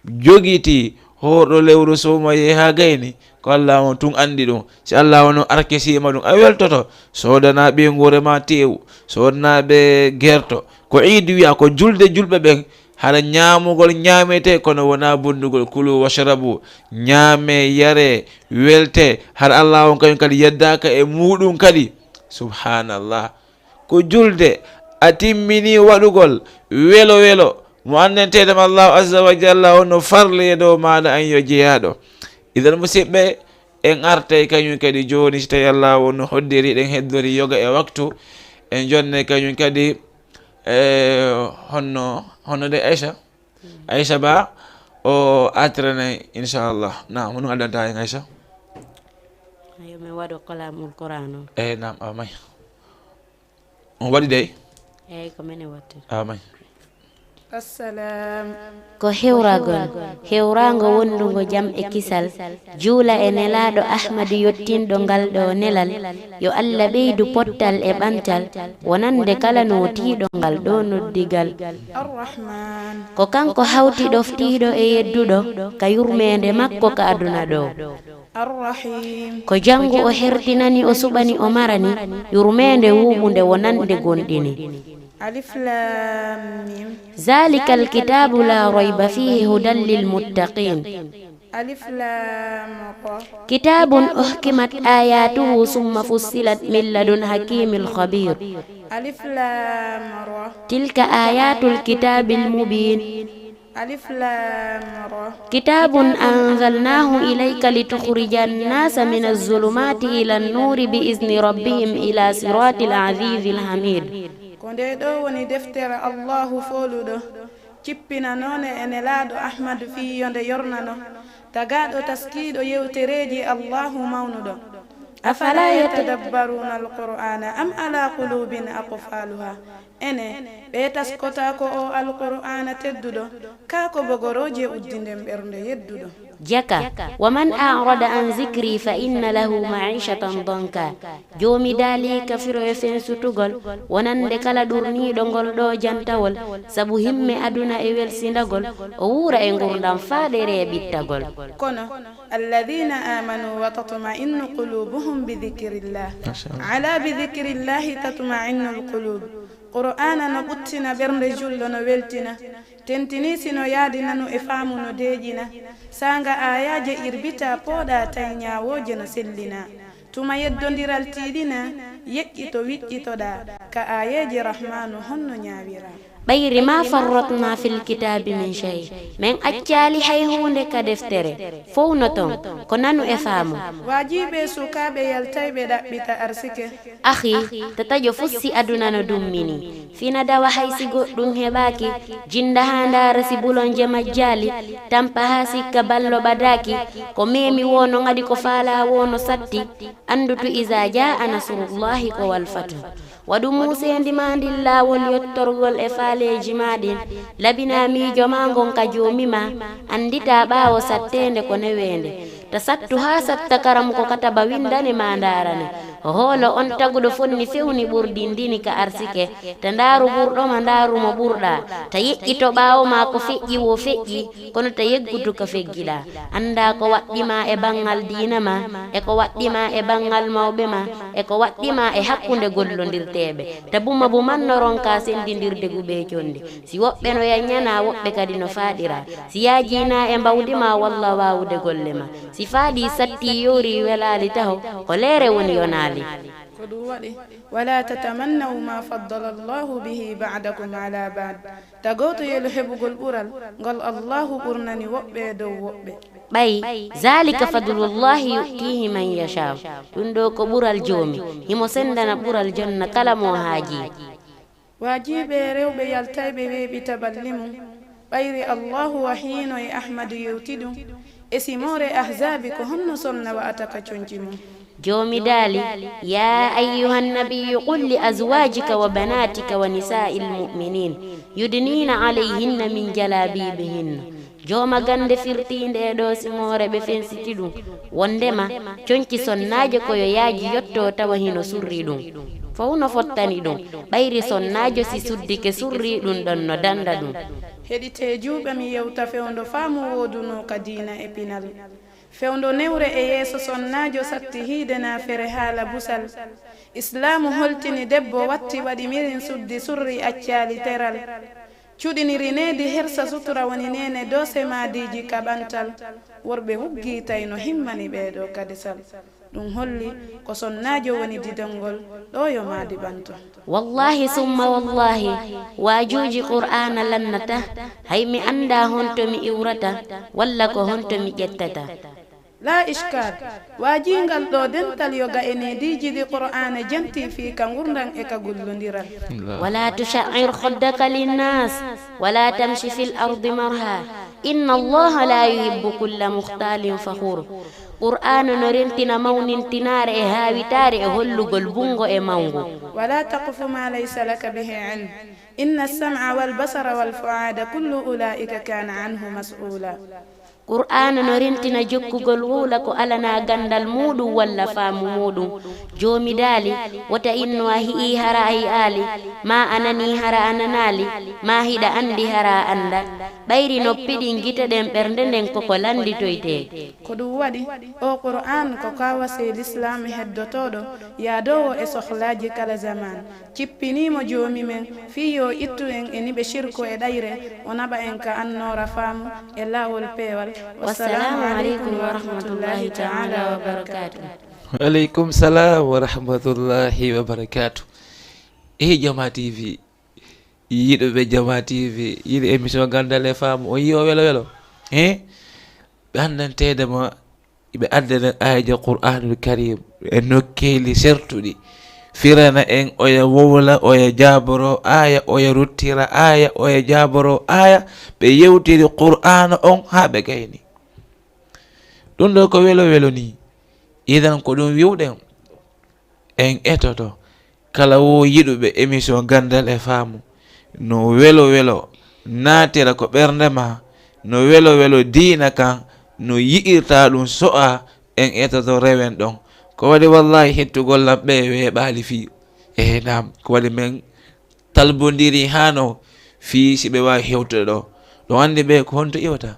jogitii horɗo lewru suumayee haa gayni, ko Alla on tun anndi ɗun. Si Alla on arkisiima ɗun, a weltoto, soodanaa ɓeynguure maa teewu, soodanaa ɓe gerto. Ko iidi wi'aa, ko julde julɓe ɓen, hara ñaamugol ñaametee, kono wonaa bonnugol. Kulu washrabu, ñaamee, yaree, weltee, hara Alla on kañun kadi yeddaaka e muuɗun kadi. Subhanallah. Ko julde a timmini waɗugol welo welo mo anndanteeɗo ma Allahu azza wa jalla on no farle dow maaɗa an yo jeyaaɗo. Idan, musiɓɓe, en artay kañun kadi jooni, si tawi Allahu on no hoddiri, ɗen heddori yoga e waktu, en jonnay kañun kadi, e, honno, honno de Aisha? Aisha Ba, o artiranay, inchallah. Naam, honɗun addanta en, Aisha? Ayo, mi waɗo kalamul Qur'an on. Eh, naam, a may. On waɗi dey? Eey, ko menen waɗtude. A may. Assalam. Ko hewragol, hewraango wondungo jam e kisal, juula e Nelaaɗo Ahmadu yottinɗo ngal ɗoo nelal, yo Alla ɓeydu pottal e ɓantal, wonande kala nootiiɗo ngal ɗoo noddigal. Arrahman. Ko kanko hawti ɗoftiiɗo e yedduɗo, ka yurmeende makko ka aduna ɗoo. Arrahim. Ko janngu o hertinani, o suɓani, o marani, yurmeende wuuɓunde wonande gomɗini. Alif Lam Mim. ذلك الكتاب لا ريب فيه هدى للمتقين. Alif Lam Ra. كتاب أحكمت آياته ثم فصلت من لدن حكيم خبير. Alif Lam Ra. تلك آيات الكتاب المبين. Alif Lam Ra. كتاب أنزلناه إليك لتخرج الناس من الظلمات إلى النور بإذن ربهم إلى صراط العزيز الحميد. Ko ndee ɗoo woni deftere Allaahu fooluɗo, cippinanoonde e Nelaaɗo Ahmadu fii yo nde yornano tagaaɗo taskiiɗo yewtereeji Allaahu mawnuɗo. أفلا يتدبرون القرآن أم على قلوب أقفالها. Ene, ɓe taskotaako oo Alqur'aana tedduɗo, kaa ko bogorooje uddinden ɓernde yedduɗo. Jaka, wa man a'rada an zikri fa inna lahu ma'ishatan danka. Joomi daali kafiro e fensutugol, wonande kala ɗurniiɗo ngol ɗoo jantawol, sabu himme aduna e welsindagol, o wuura e ngurndan faaɗere e ɓittagol. Kono, alladhina amanu wa tatma'innu qulubuhum bi dhikrillah. Masha Allah. Ala bi dhikrillahi tatma'innul qulub. Qur'aana no ɓuttina ɓernde julɗo, no weltina. Tentinii si no yaadi nanu e faamu no deeƴina. Saanga aayaaje irbita pooɗa tawi ñaawooje no sellina. Tuma yeddondiral tiiɗina, yeƴƴito wiƴƴitoɗaa, ka aayeeje Rahmaanu honno ñaawiraa. Ɓayri ma farratna fil kitaabi min shay. Men accaali hay huunde ka deftere. Fow no ton, ko nanu e faamu. Waajiiɓe sukaaɓe yaltayɓe ɗaɓɓita arsike. Ahi, ta taƴo fussi aduna no dummini. Fina dawa hay si goɗɗum heɓaaki, jinda haa ndaara si bulonje majjaali, tampa haa sikka ballo ɓadaaki, ko meemi woo no ŋadi ko faalaa woo no satti, anndu tu iza jaa nasrullahi ko wal fatu. Waɗu muuseendi maa ndin laawol yottorgol e faaleeji maa ɗin, labinaa miijo maa ngon ka Joomi maa, annditaa ɓaawo satteende ko neweende. Ta sattu haa satta karamu ko kataba windane maa ndaarane. Hoolo on taguɗo fonni fewni ɓurdindini ka arsike, ta ndaaru ɓurɗo ma ndaaru mo ɓurɗaa, ta yeƴƴito ɓaawo maa ko feƴƴi woo feƴƴi, kono ta yeggutu ka feggiɗaa. Anndaa ko waɗɗi maa e banngal diina maa, e ko waɗɗi maa e banngal mawɓe maa, e ko waɗɗi maa e hakkunde gollondirteeɓe. Ta buma buman no ronkaa senndindirde guɓee conndi. Si woɓɓe no yaññanaa, woɓɓe kadi no faaɗiraa. Si yaajii naa e mbawdi maa walla waawude golle maa. Si faaɗii, sattii, yoorii, welaali taho, holeere woni yonaali. Ko ɗum waɗi, wala tatamannaw ma faddala Allahu bihi ba'dakum ala ba'd. Ta gootoyelu heɓugol ɓural ngol Allahu ɓurnani woɓɓe e dow woɓɓe. Ɓay, zalika fadlullahi yu'tihi man yasha. Ɗum ɗoo ko ɓural Joomi, himo senndana ɓural jonna kala mo haajii. Waajiiɓe rewɓe yaltayɓe weeɓi taballi mum, ɓayri Allaahu wahiino e Ahmadu yewti ɗum, e simoore Ahzaabi ko honno sonna wa'ata ka conci mum. Joomi daali, yaa ayyuhan nabiyyu qul li azwaajika wa banaatika wa nisaa'il mu'miniin yudniina alayhinna min jalaabiibihinna. Jooma gannde firtiinde e ɗoo simoore ɓe fensiti ɗum, wonndema conci sonnaajo ko yo yaaji yottoo tawa hino surri ɗum. Fow no fottani ɗum, ɓayri sonnaajo si suddike surrii ɗum ɗon no dannda ɗum. Heɗitee juuɓe mi yewta fewndo faamu woodunoo ka diina e pinal. Fewndo newre e yeeso sonnaajo satti hiide naa fere haala busal. Islaamu holtini debbo watti waɗi mirin suddi surri accaali teral. Cuɗiniri needi hersa sutura woni neene doose maadiiji kaɓantal. Worɓe wuggiitay no himmani ɓee ɗoo ka desal. Ɗum holli ko sonnaajo woni didol ngol ɗoo yo maadi ɓanto. Wallaahi summa wallaahi, waajuuji Qur'aana lannata, hay mi anndaa honto mi iwrata, walla ko honto mi ƴettata. Laa ishkaal, waajiingal ɗoo dental yo ga e neediiji ɗi Qur'aana jantii fii ka ngurndan e ka gollondiral. ولا تصعر خدك للناس ولا تمش في الأرض مرحا إن الله لا يحب كل مختال فخور. Qur'aana no rentina mawnintinaare e haawitaare e hollugol bunngo e mawngu. ولا تقف ما ليس لك به علم إن السمع والبصر والفؤاد كل أولئك كان عنه مسؤولا. Qur'aana no rentina jokkugol wowla ko alanaa ganndal muuɗum walla faamu muuɗum. Joomi daali, wota innu a hi'ii hara a hi'aali, maa a nanii hara a nanaali, maa hiɗa anndi hara a annda. Ɓayri noppi ɗin, gite ɗen, ɓernde nden ko ko lannditoytee. Ko ɗum waɗi, oo Qur'aan ko kaawasee Lislaam heddotooɗo, yaadoowo e sohlaaji kala zamaan. Cippinii mo Joomi men, fii yo ittu en e niɓe shirku e ɗayre, o naɓa en ka annoora faamu e laawol peewal. Wassalaamu aleykum wa rahmatullaahi ta'aalaa wa barakaatuh. Wa aleykum salaam wa rahmatullaahi wa barakaatuh. E Jamaa T V, yiɗuɓe Jamaa T V, yiɗi émission Ganndal e Faamu, on yi'o welo welo? Hein? Ɓe anndanteede ma Ɓe addana en aayeeje Qur'aanul Kariim e nokkeeli sertuɗi, firana en, oya wowla, oya jaaboro aaya, oya ruttira aaya, oya jaaboro aaya. Ɓe yewtiri Qur'aana on haa ɓe gayni. Ɗum ɗoo ko welo welo nii. Idan ko ɗum wi'uɗen. En etoto kala woo yiɗuɓe émission Ganndal e Faamu, no welo welo naatira ko ɓernde maa, no welo welo diina kan, no yi'irta ɗun so'a en etoto rewen ɗon. Ko waɗi wallaahi hettugol lan ɓe weeɓaali fii. E naam, ko waɗi men talbondiri hano fii si ɓe waawi hewtude ɗo. Ɗon anndi ɓe ko honto iwata?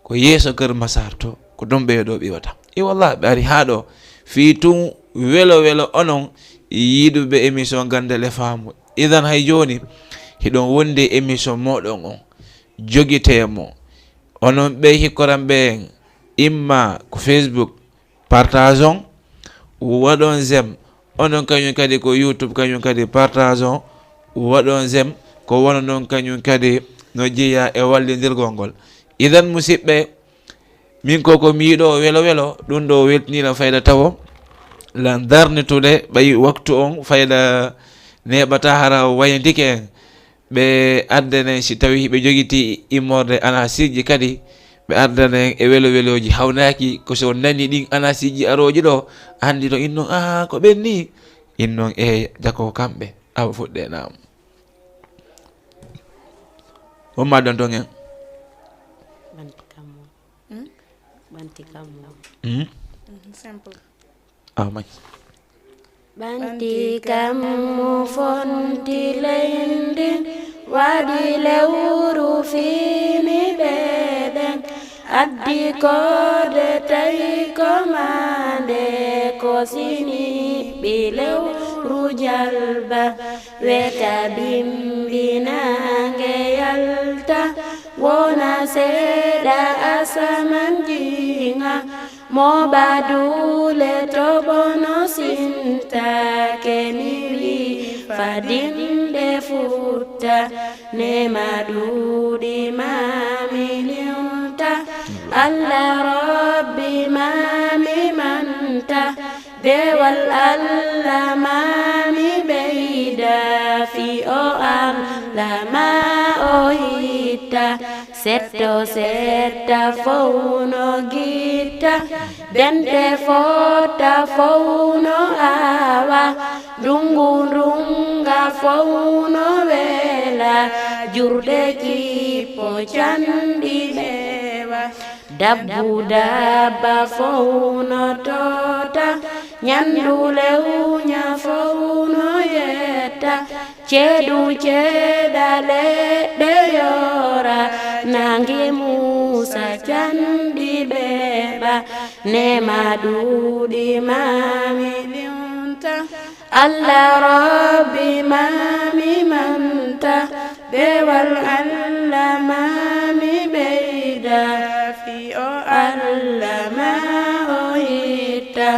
Ko yeeso Kër Massar to, ko ɗon ɓe ɗo iwata. E wallaahi ɓe ari haa ɗo fii tun welo welo onon yiɗuɓe émission Ganndal e Faamu. Idan hay jooni, hiɗon wondi e émission mooɗon on. Jogitee mo. Onon ɓe hikkoran ɓe en, imma ko Facebook, partage on, waɗon j'aime. Onon kañum kadi ko YouTube, kañum kadi partage on, waɗon j'aime. Ko wano non kañum kadi no jeyaa e wallindirgol ngol. Idan, musiɓɓe, min ko ko mi yiɗo welo welo, ɗum ɗo weltiniino fayda tawo. Lan darnitude ɓay waktu on fayda neeɓata hara wayndike en. Ɓe ardana en, si tawii hiɓe jogitii immorde anasiiji kadi, ɓe ardana en e welo welooji hawnaaki ko si on nanii ɗin anasiiji arooji ɗo, anndi no innon, aa, ko ɓen nii. Innon, eey, jako ko kamɓe. Awa fuɗɗee naamu. Homma ɗon ton en? Ɓanti kammu. Hmm? Ɓanti kammu. Hmm? Mhm, simple. Amin. Ɓanti kammu fonti leydi, waɗi lewru fini ɓe ɓen. Addi koode tawi ko maande, ko sini ɓi lewru jalba. Weta bimbi naange yalta, wona seeɗa asaman jiŋa. Mo baduule to bono sinta, keni wi fadinde futta. Nema ɗuuɗi mami linta, Allah Rabbi mami manta. Dewal Allah mami ɓeyda, fi o Allah ma o hitta. Setto setta fow no gitta, dente fotta fow no awa. Ndungu ndunga fow no weela, jurɗe kippo canɗi ɓeewa. Dabbu dabba fow no toota, ñandu lewña fow no yetta. Ceeɗu ceeɗa leɗɗe yoora, nange muusa canɗi ɓeeɓa. Nema ɗuuɗi mami linta, Allah Rabbi mami manta. Dewal Allah mami ɓeyda, fi o Allah ma o hitta.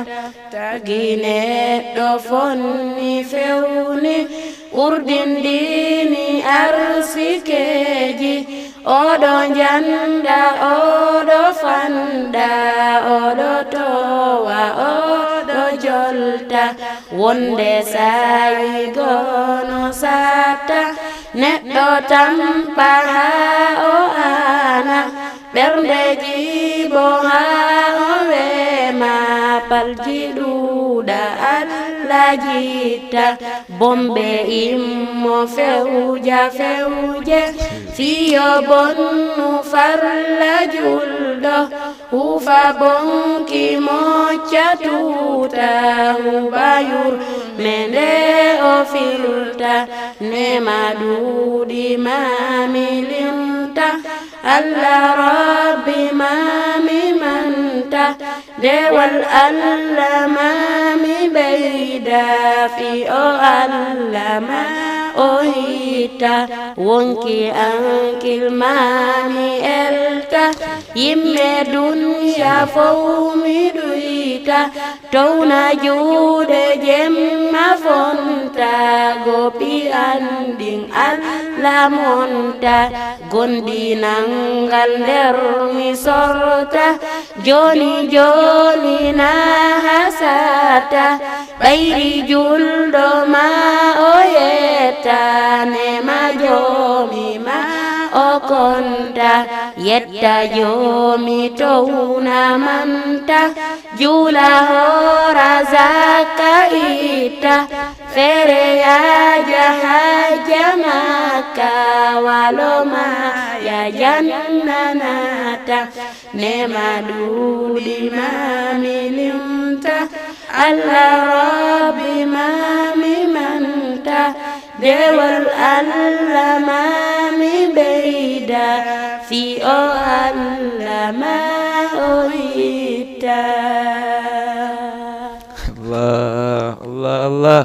Tagi neɗɗo fonni fewni, urdindini arsikeeji. Oɗo njanda, oɗo fanda, oɗo towa, oɗo jolta. Wonde saawi gono satta, neɗɗo tampa haa o ana. Ɓernde jiibo haa o weema, palji ɗuuɗa Alla jitta. Bombe immo fewja fewje, fiyo bonnu farla julɗo. Huufa bonki mocca tuuta, huuba yurmende o filta. Nema ɗuuɗi mami linta, Alla Rabbi mami manta. Dewal Alla mami ɓeyda, fi o Alla ma o hitta. Wonki ankil mami elta, yimme dunya fow mi ɗuyta. Towna juuɗe jemma fonta, gopi anɗin Alla monta. Gonɗinal ngal nder mi sorta, joni joni na hasata. Ɓayri julɗo ma o yetta, nema joomi ma o konta. Yetta joomi towna manta, juula hoora zakka itta. Feere yaaja hajja Makka, walo ma ya janna nata. Neema ɗuuɗi ma mi limta, Alla Rabbi ma mi manta, dewol Alla ma mi ɓeyda, fii o Alla ma o itta. Allah, Allah, Allah.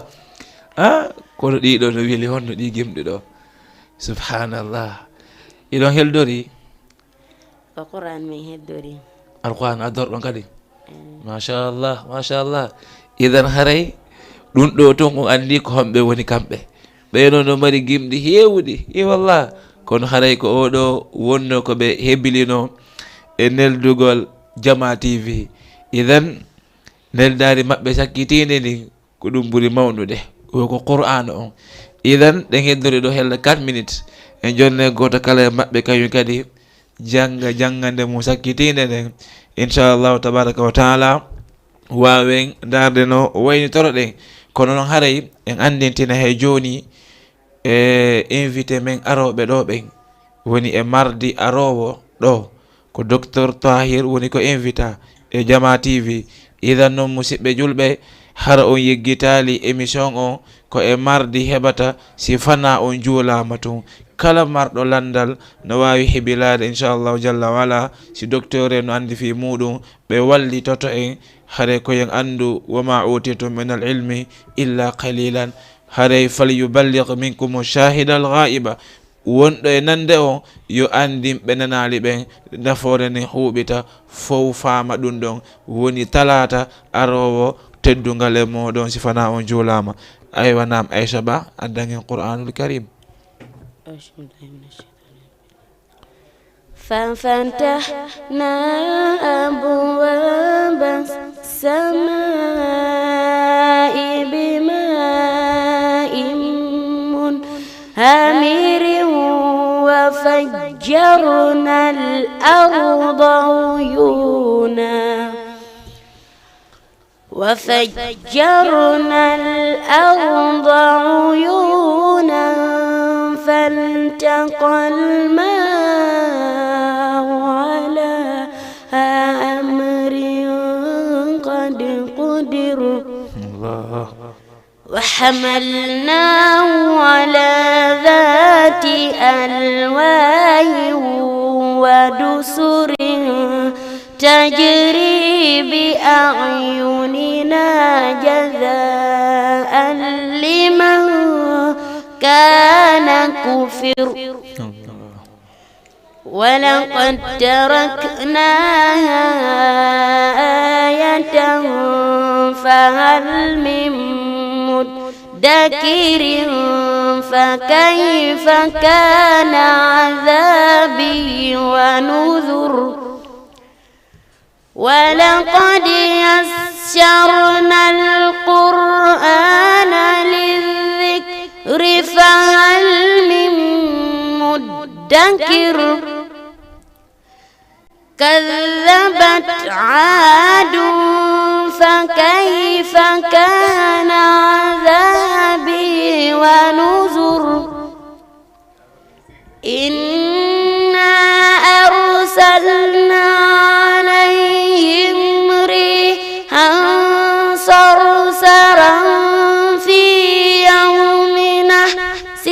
Ah, kono ɗiɗo no weli honno ɗi gimɗi ɗo. Subhanallah. Iɗon heldori? Ko Qur'an min heddori. Alquran addorɗon kadi. Machallah, machallah. Idan haray ɗum ɗo tun on anndi ko homɓe woni kamɓe. Ɓeyno no mari gimɗi heewuɗi. I wallah. Kono haray ko oɗo wonno ko ɓe hebilino e neldugol Jama T V. Idan neldaari maɓɓe sakkitiinde ndin ko ɗum ɓuri mawnude. Wo ko Qur'aana on. Idan ɗen heddori ɗo hella quatre minutes. En jonne gooto kala e maɓɓe kañum kadi jannga janngande mum sakkitiinde nden. Inchallahu tabaraka wa taala waawen ndaarde no waynitoro ɗen. Kono noon haray en anndintina he jooni e invité men arooɓe ɗo ɓen. Woni e mardi aroowo ɗo. Ko Docteur Tahir woni ko invita e Jama T V. Idan non, musiɓɓe julɓe, hara on yeggitaali émission on, ko e mardi heɓata si fana on juulaama tun. Kala marɗo lanndal no waawi hebilaade, inchallahu jalla wa ala, si docteur en no anndi fii muuɗum, ɓe wallitoto en. Haray ko en anndu, wa ma utitum min al ilmi illa qalilan. Haray falyuballigh minkum shahida al ghaiba. Wonɗo e nande on, yo anndin ɓe nanaali ɓen, nafoore nden huuɓita, fow faama ɗum ɗon. Woni talaata aroowo teddungal e mooɗon, si fana on juulaama. Aywa, naam, Aisha Ba, addan en Qur'aanul Karim. أعوذ بالله من الشيطان الرجيم. ففتحنا أبواب السماء بماء منهمر وفجرنا الأرض عيونا وفجرنا الأرض عيونا فالتقى الماء على أمر قد قدر. الله. وحملناه على ذات ألواح ودسر تجري بأعيننا جزاء لمن كان كفر. ولقد تركناها آية فهل من مدكر فكيف كان عذابي ونذر. ولقد يسرنا القرآن للذكر فهل من مدكر. كذبت عاد فكيف كان عذابي ونذر. إنا أرسلنا عليهم ريحا صرصرا في يوم نحس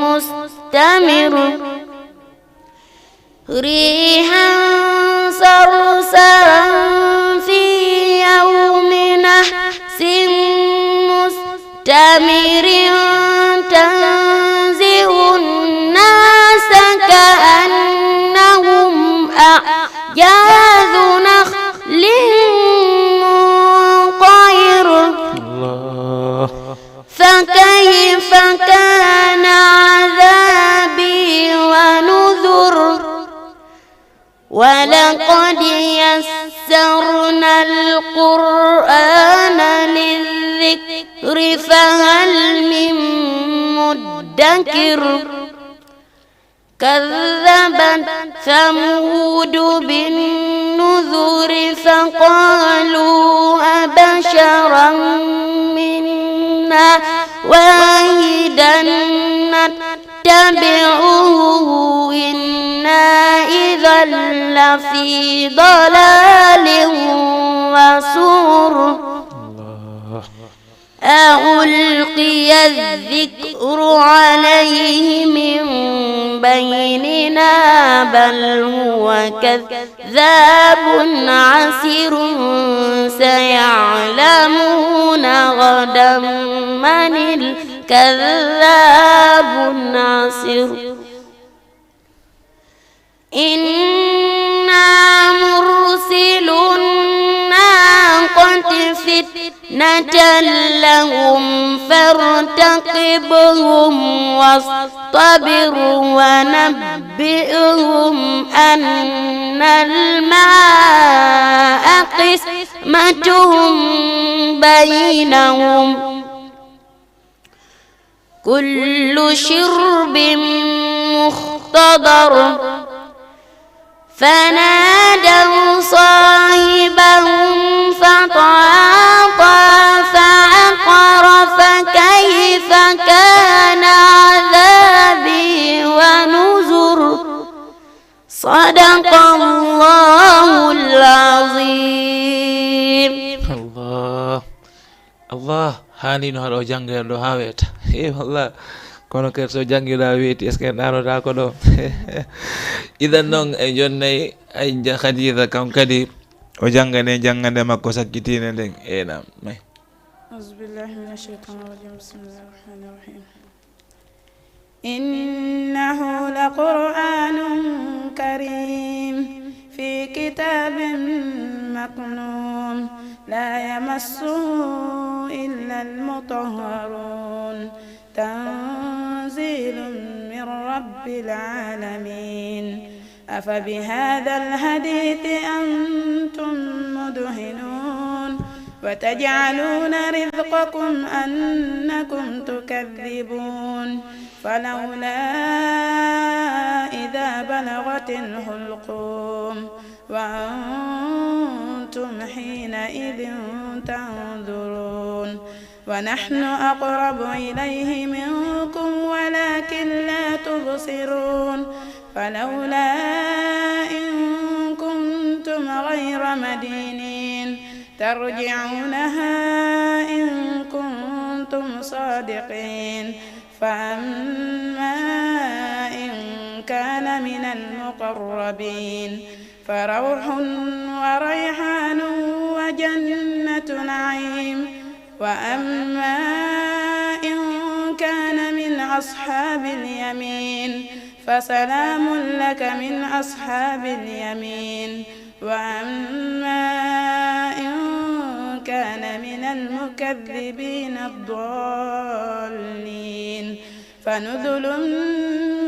مستمر. ريحا صرصرا في يوم نحس مستمر تنزع الناس كأنهم أعجاز نخل منقعر. الله. فكيف كان عذابي ونذر. ولقد يسرنا القرآن للذكر فهل من مدكر. كذبت ثمود بالنذر فقالوا أبشرا منا واحدا نتبعه إنا إذا لفي ضلال وسعر. أألقي الذكر عليه من بيننا بل هو كذاب عسر. سيعلمون غدا من الكذاب العسر. إنا مرسلو الناقة فتنة لهم فارتقبهم واصطبر ونبئهم أن الماء قسمة بينهم كل شرب محتضر. فنادوا صاحبهم فتعاطى فعقر فكيف كان عذابي ونذر. صدق الله العظيم. Allah. Allah, haani no haɗa o jannga en ɗo haa weeta. Ee, wallah. Kono kadi so janngiɗaa weeti, est-ce que en ɗaanotaako ɗo? Idan non, en jonnay Ayja Khadija, kan kadi o janngane janngande makko sakkitiinde nden. Ee, naam, may. أعوذ بالله من الشيطان الرجيم. بسم الله الرحمن الرحيم. إنه لقرآن كريم في كتاب مكنون لا يمسه إلا المطهرون تنزيل من رب العالمين. أفبهذا الحديث أنتم مدهنون وتجعلون رزقكم أنكم تكذبون. فلولا إذا بلغت الحلقوم وأنتم حينئذ تنظرون. ونحن أقرب إليه منكم ولكن لا تبصرون. فلولا إن كنتم غير مدينين ترجعونها إن كنتم صادقين. فأما إن كان من المقربين فروح وريحان وجنة نعيم. وأما إن كان من أصحاب اليمين فسلام لك من أصحاب اليمين. وأما إن كان من المكذبين الضالين فنزل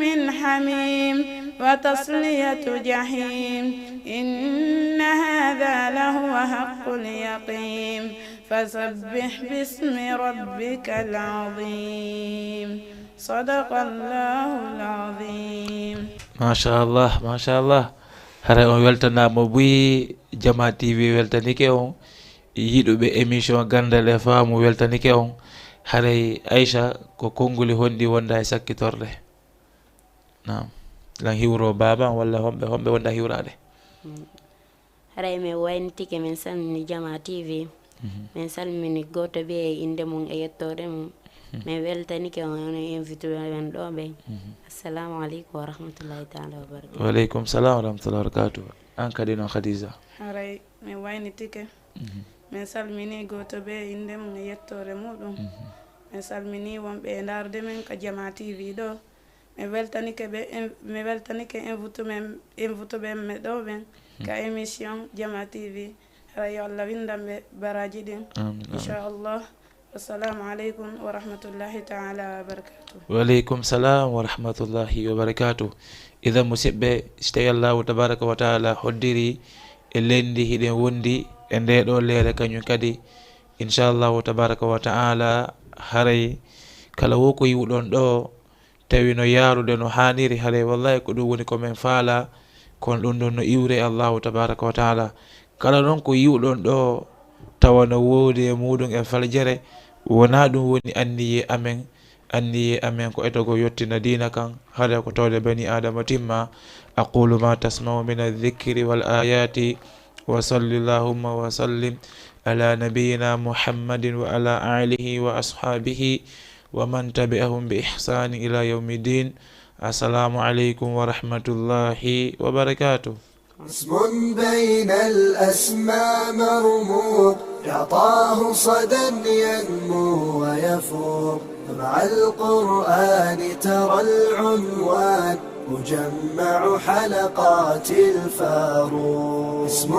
من حميم وتصلية جحيم. إن هذا لهو حق اليقين. فسبح باسم ربك العظيم. صدق الله العظيم. Machallah, machallah. Haray on weltanaama buy, Jama T V weltanike on. Yiɗuɓe émission Ganndal e Faamu weltanike on. Haray Aysa, ko konnguli honɗi wonda e sakkitorde? Naam. Lan hiwro baaba walla homɓe, homɓe wonda hiwraade? Mm. Haray men waynitike, men salmini Jama T V. Mhm. Men salmini gooto bee e innde mum e yettoode mum. Mhm. Men weltanike on, on invite men ɗo ɓe. Mhm. Assalamu aleykum wa rahmatullahi ta'ala wa barakatuh. Wa aleykum salam wa rahmatullahi wa barakatuh. An kadi non, Khadija. Haray men waynitike. Mhm. Men salmini gooto bee e innde mum e yettoore muɗum. Mhm. Men salmini wonɓe e ndaarde men ka Jama T V ɗo. Mi weltanike ɓe, en-, mi weltanike envutu men, envutuɓe men ɗo ɓen ka émission Jama T V. Hara yo Allah windan ɓe baraaji ɗin. Amiin, amiin. Inchallah. Wassalamu aleykum wa rahmatullahi ta'ala wa barakatuh. Wa aleykum salam wa rahmatullahi wa barakatuh. Idan, musidɓe, si tawi Allahu tabaraka wa ta'ala hoddiri e lenndi hiɗen wondi e nde ɗo leere kañum kadi, inchallahu tabaraka wa ta'ala, haray kala wo ko yiwuɗon ɗo, tawi no yaarude no haaniri, haray wallahi ko ɗum woni ko men faalaa, kono ɗum ɗon no iwre e Allahu tabaraka wa ta'ala. Kala non ko yiwuɗon ɗo, tawa no woodi e muɗum e faljere, wonaa ɗum woni anniye amen, Anniye amen ko etogol yottina diina kan, hara ko tawde bani Aadama timma. أقول ما تسمعون من الذكر والآيات، وصل اللهم وسلم على نبينا محمد وعلى آله وأصحابه ومن تبعهم بإحسان إلى يوم الدين. السلام عليكم ورحمة الله وبركاته. اسم بين الأسماء مرموق، يعطاه صدى ينمو ويفوق، مع القرآن ترى العنوان، مجمع حلقات الفاروق. اسم